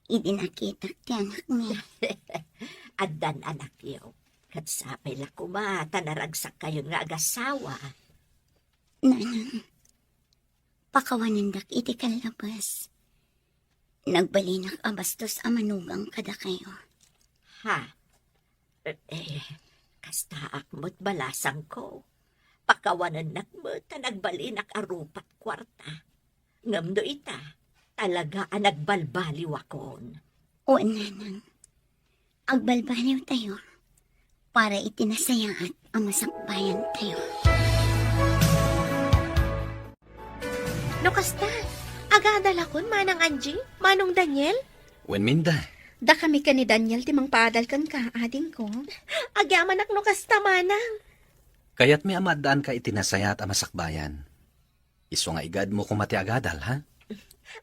idi nakitak ti anakmi. Addan anakyo. Ket sapay la koma ta naragsak kayon nga agasawa. Nanang, pakawanendak iti kallabes. Nagbalinak a bastos a manugang kadakayo. Ha? Eh, eh, kastaak met, balasangko. Pakawanennak met ta nagbalinak a rupat kuarta. Ngem no ita, talaga a nagbalbaliwakon. Wen, Nanang. Agbalbaliwtayo para iti nasayaat a masakbayantayo. No kasta, agadalakon, Manang Angie, Manong Daniel? Wen, Minda. Dakami ken ni Daniel ti mangpaadal kenka, adingko. Agyamanak no kasta, Manang. Kayatmi a maaddaanka iti nasayaat a masakbayan. Isu nga igaedmo koma ti agadal, ha?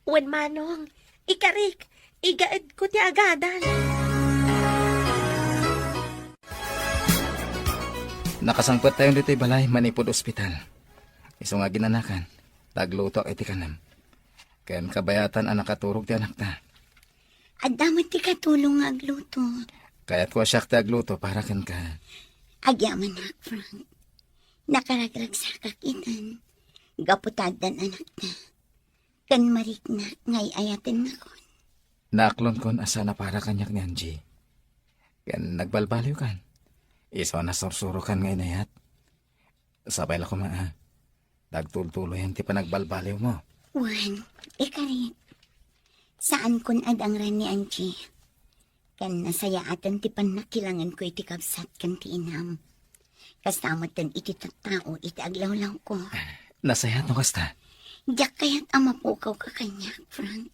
Wen, Manong. Ikarik, igaedko ti agadal. Nakasangpettayon ditoy balay manipud ospital. Isu nga aginanakan, ta aglutoak iti kanem. Ken kabayatan a nakaturog ti anakta. Adda met ti katulong nga agluto. Kayatko a siak ti agluto para kenka. Agyamanak, Frank. Nakaragragsakak itan. Gapu ta addan anakta. Ken mariknak nga ay-ayatennakon. Naaklonkon a saan a para kaniak ni Angie. Ken nagbalbaliwkan. Isu a nasursurokan nga inayat. Sabay la koma, a. Nagtultuloyan ti panagbalbaliwmo. Wen, ikarik. Saankon a dangran ni Angie. Ken nasayaaten ti pannakilangenko iti kabsat ken ti inam. Kasta metten iti tattao iti aglawlawko. Nasayaat no kasta? Diak kayat a mapukawka kaniak, Frank.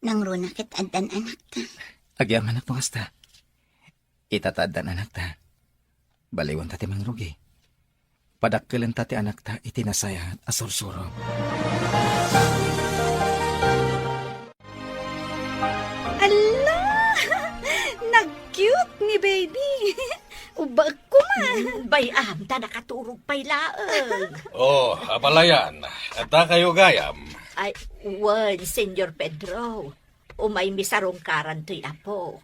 Nangruna ket addan anakta. Agyamanak no kasta. Ita ta addan anakta. Baliwenta ti mangrugi. Padakkelenta ti anakta iti nasayaat a sursuro. Alla! Nag-cute ni baby! Ubaek koma! Bay-am, ta nakaturog pay laeng. Oh, abalayan, adda kayo gayam? Ay, wen, Senyor Pedro. Umaymi sarungkaran toy apok.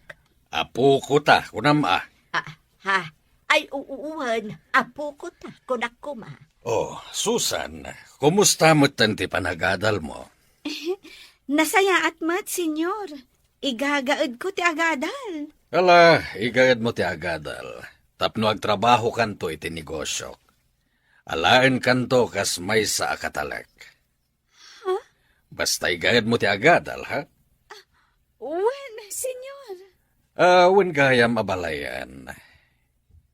Apoko ta, kunam a. Ah, ha? Ay, u-, uwan, apoko ta, kunak koma. Oh, Susan, kumusta metten ti panagadalmo? Nasayaat met, Senyor. Igagaedko ti agadal. Ala, igaedmo ti agadal. Tapno agtrabahokanto iti negosiok. Alaenkanto kas maysa a katalek. Ha? Basta igaedmo ti agadal, ha? Wen, Senyor. Ah, wen gayam abalayan.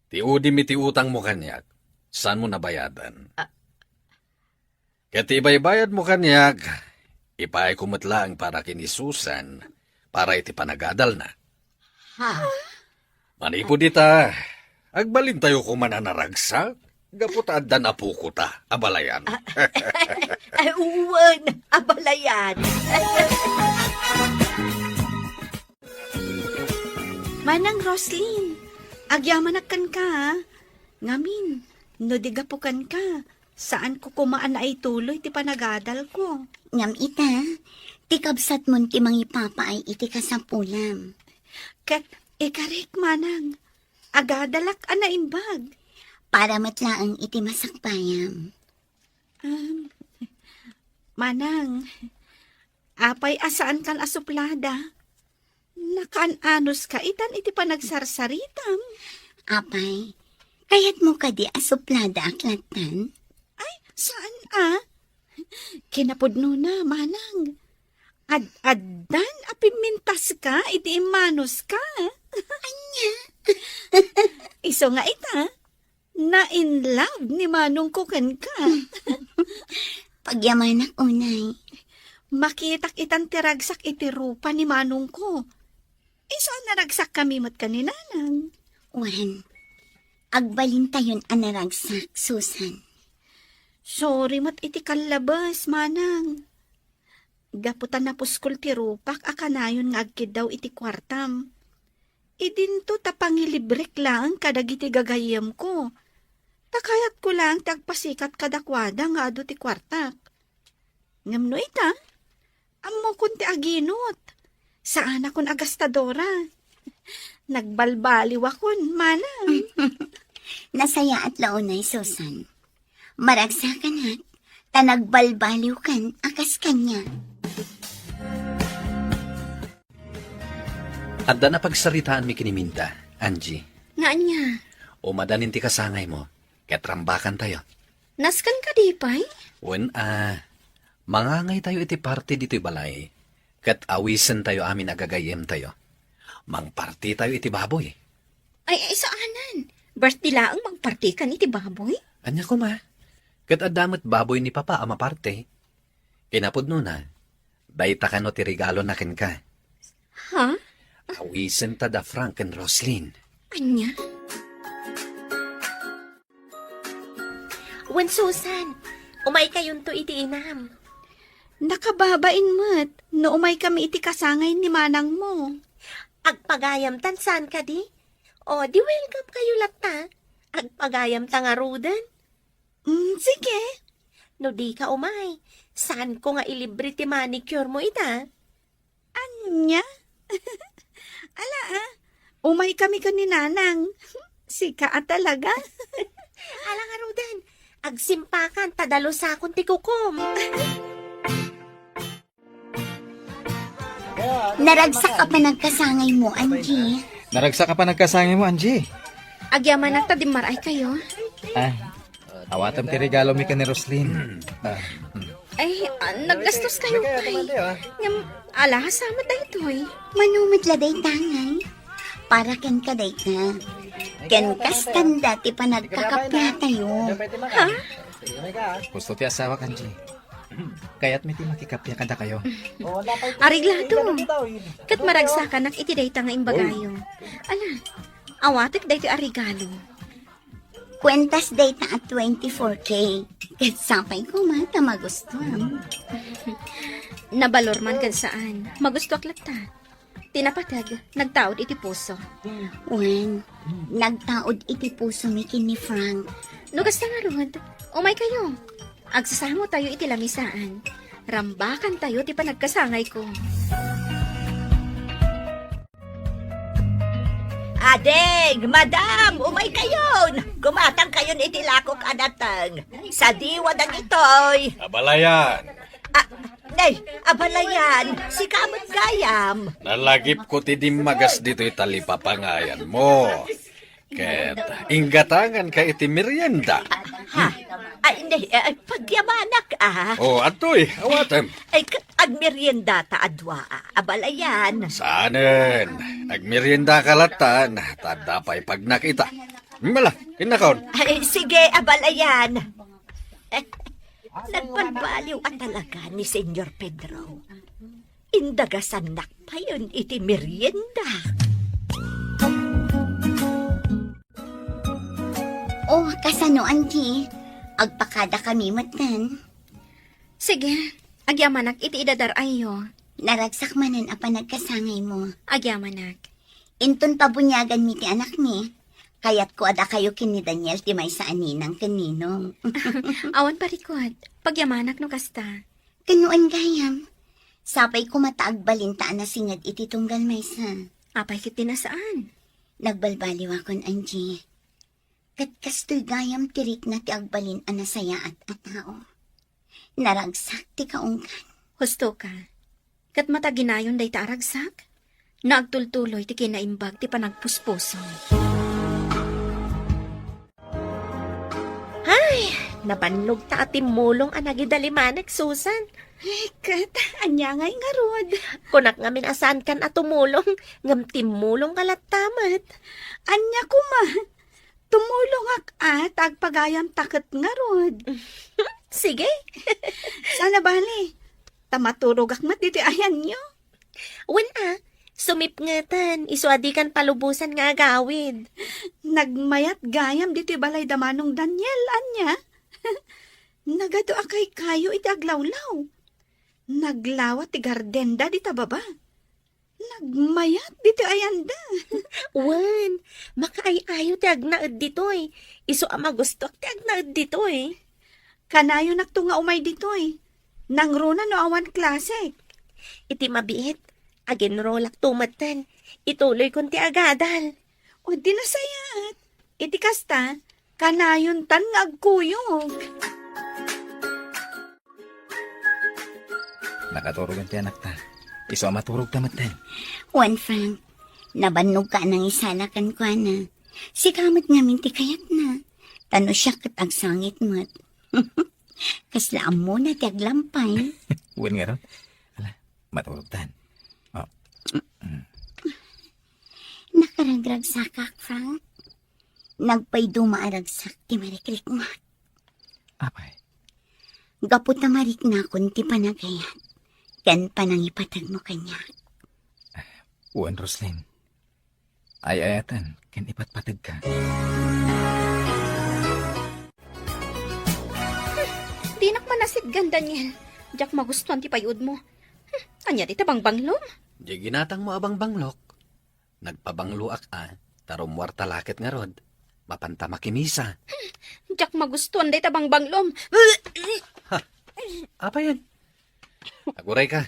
Ti udim iti utangmo kaniak, saanmo nabayadan? Ah. Ket ti ibaybayadmo kaniak, ipaayko met laeng para ken ni Susan, para iti panagadalna. Ha? Manipud ita, agbalintayo koma a naragsak, gapu ta addan apoko ta, abalayan. Ah, ay, uwan, abalayan. Manang Roslyn, agyamanak kenka, a. Ngamin, no di gapu kenka, saanko koma a naituloy ti panagadalko. Ngem ita, ti kabsatmon ti mangipapaay iti kasapulam. Ket ikarik, Manang, agadalak a naimbag. Para met laeng iti masakbayam. Um, Manang, apay a saankan a suplada? Nakaan-anos ka itan iti panagsarsaritam. Apay, kayatmo kadi a supladaak lattan? Ay, saan a? Kinapudnona, Manang. Ad-addan a pimmintas ka iti immanos ka. Ania? Isu nga ita, na-in love ni manongko kenka. Pagyamanak unay. Makitak itan ti ragsak iti rupa ni manongko. Isu a naragsakkami met ken ni Nanang. Wen, agbalintayon a naragsak, Susan. Sorry met iti kallabes, Manang. Gapu ta napuskol ti rupak a kanayon nga agkiddaw iti kuartam. Idinto ta pangilibrek laeng kadagiti gagayyemko. Ta kayatko laeng ti agpasikat kadakuada nga adu ti kuartak. Ngem no ita, ammokon ti aginot. Saanakon a gastadora. Nagbalbaliwakon, Manang. Nasayaat la unay, Susan. Maragsakanak, ta nagbalbaliwkan a kas kaniak. Adda napagsaritaanmi ken ni Minda, Angie. Nga ania? Umadanin ti kasangaymo, ket rambakantayo. Nasken kadi pay? Wen a, mangangaytayo iti party ditoy balay, ket awisentayo amin a gagayyemtayo. Mangpartytayo iti baboy. Ay, ay, saanen. Birthday laeng mangparty kan iti baboy? Ania koma? Ket adda met baboy ni Papa a maparty. Kinapudnona, dayta kano ti regalona kenka. Ha? Awisenta da Frank ken Roslyn. Ania? Wen Susan, umaykayonto iti inam. Nakababain met no umaykami iti kasangay ni manangmo. Agpagayam tan saan kadi? O, di welcome kayo latta. Agpagayamta ngaruden? Mm, sige. No dika umay, saanko nga ilibre ti manicure mo ita. Ania? Ala, ah. Umay kami ken ni Nanang. Sika a talaga. Ala ngaruden, agsimpakan ta dalusakon ti kukom. Naragsak a panagkasangay mo, Angie. Naragsak a panagkasangay mo, Angie. Agyamanak ta dimmaray kayo. Ah, awatem ti regalo mi ken ni Roslyn. Ah, hmm. Ay, ah, naggastos kayo, pay. Ngem, ala, sa met daytoy. Mano met la dayta ngay? Para kenka dayta. Ken kasta ti panagkakapiatayo. Ha? Husto ti asawak, Angie. Kayatmi ti makikapia kadakayo. Areglado. Ket maragsakanak iti dayta nga imbagayo. Ala, awatek daytoy a regalo. Kuentas dayta a twenty-four K. Ket sapay koma ta magustuam. Nabalor man ken saan. Magustuak latta. Ti napateg, nagtaud iti puso. Wen, nagtaud iti puso mi ken ni Frank. No kasta ngarud, umay kayo. Agsasango tayo iti lamisaan. Rambakan tayo ti panagkasangay ko. Ading, madam, umay kayon. Gumatang kayon iti lakok a nateng. Sadiwa dagitoy. Abalayan. Ah, nay, abalayan, sika met gayam. Nalagipko ti dimmagas ditoy talipapangayan mo. Ket inggatangan ka iti merienda. Ha? Ay, nay, ay, pagyamanak, ah. Oh, adtoy, awatem. Ay, ket agmerienda ta a dua, ah, abalayan. Saanen, agmerienda ka lattan, ta adda pay pagnak ita. Mala, innakon. Ay, sige, abalayan. Nagbalbaliw a talaga ni Señor Pedro. Indagasannak payen iti merienda. Oh, kasano, Angie? Agpakada kami metten. Sige, agyamanak iti idadar-ayyo. Naragsak manen a panagkasangay mo. Agyamanak. Inton pabuniagan mi ti anak mi, kayatko a dakayo ken ni Daniel ti maysa a ninang ken ninong. Awan parikut, pagyamanak no kasta. Ken no wen gayam, sapay koma ta agbalin ta a nasinged iti tunggal maysa. Apay ket ti nasaan? Nagbalbaliwakon, Angie. Ket kastoy gayam ti rikna ti agbalin a nasayaat a tao. Naragsak ti kaunggan. Husto ka. Ket mataginayon dayta a ragsak, naagtultuloy ti kinaimbag ti panagpuspuso. Ay, nabannog ta a timmulong a nagidalimanek, Susan. Ay, ket, ania ngay ngarud? Kunak ngamin a saankan a tumulong, ngem timmulong ka latta met. Ania koma? Tumulongak a, ta agpagayam ta ket ngarud. Sige. Sana bali, ta maturogak met ditoy ayanyo. Wen a, sumipngetan, isu a dikan palubosan nga agawid. Nagmayat gayam ditoy balay da Manong Daniel, ania? Nagadu a kaykayo iti aglawlaw. Naglawa ti gardenda dita baba. Nagmayat ditoy ayanda. Wen, makaay-ayo ti agnaed ditoy. Isu a magustuak ti agnaed ditoy. Kanayonakto nga umay ditoy. Nangruna no awan klasek. Iti mabiit, agenrolakto metten. Ituloykon ti agadal. O di nasayaat. Iti kasta, kanayontan nga agkuyog. Nakaturogen ti anakta. Isu a maturogta metten. Wen, Frank, nabannogka a nangisala kenkuana. Sika met ngamin ti kayatna. Ta no siak ket agsangit met. Kasla ammona ti aglampay. Wen ngarud. Ala, maturogtan. Oh. Mm. Nakaragragsakak, Frank. Nagpayduma a ragsak ti marikriknak. Apay? Gapu ta mariknakon ti panagayat ken panangipategmo kaniak. Wen, Roslyn. Ay-ayaten ken ipatpategka. Dinak manasitgan, Daniel. Diak magustuan ti payudmo. Hmm, ania dita bangbanglom? Di ginatangmo a bangbanglok. Nagpabangloak a, ta rummuarta la ket ngarud. Mapanta makimisa. Diak magustuan dayta bangbanglom. Apay? Aguray ka.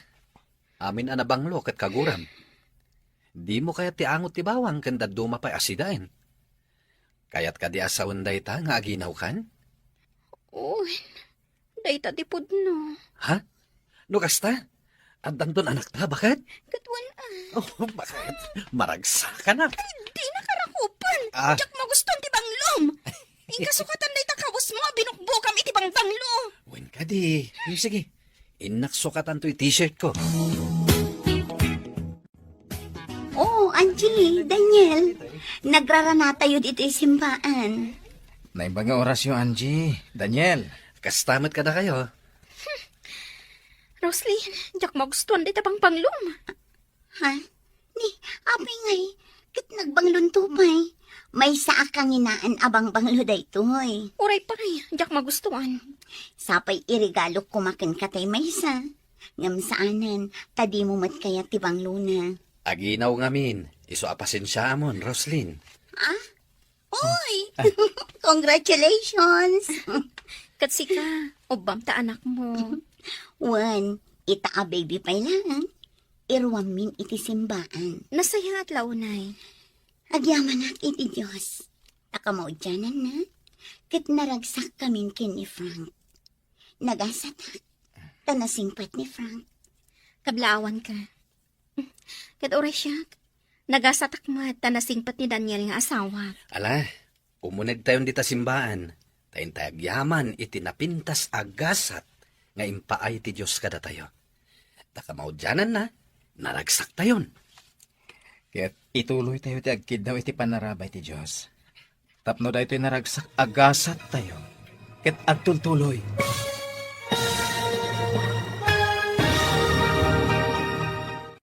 Amin a nabanglo ket kaguram. Dimo kayat ti angot ti bawang ken dadduma pay a sidaen? Kayat kadi a sawen dayta nga aginawkan? Wen, dayta ti pudno. Ha? No kasta? Addanton anakta, baket? Ket wen a. Oh, baket? Maragsakan a. Dina karakupan. Ah. Diak magustuan ti banglom. Inka sukatan dayta kawesmo a binukbokam iti bangbanglo. Wen kadi. Hmm, sige. Innak sukatanto iti t-shirt ko. Oh, Angie, Daniel, nagraranatayo ditoy simbaan. Naimbag nga orasyo, Angie, Daniel. Kasta met kadakayo. Roslyn, diak magustuan dayta bangbanglo. Ha? Ni, apay ngay, ket nagbanglonto pay. Maysa a kanginaan a bangbanglo daytoy. Uray pay, diak magustuan. Sapay iregalok koma kenka tay maysa. Ngem saanen, ta dimo met kayat ti banglona. Aginaw ngamin, isu a pasensiaamon, Roslyn. Ah? Oy! Congratulations! Ket sika, ubbam ta anakmo. Wen, ita a baby pay laeng, iruammin iti simbaan. Nasayaat la unay. Agyamanak iti Dios. Ta kamaudiananna, ket naragsakkamin ken ni Frank. Nagasatak, ta nasingpet ni Frank. Kablaawanka. Ket uray siak, nagasatak met ta nasingpet ni Daniel nga asawa. Ala, umunegtayon dita simbaan, ta intay agyaman iti napintas a gasat nga impaay ti Dios kadatayo. Ta kamaudiananna, naragsaktayon. Ket ituloytayo ti agkiddaw iti panarabay ti Dios. Tapno daytoy naragsak a gasattayo ket agtultuloy.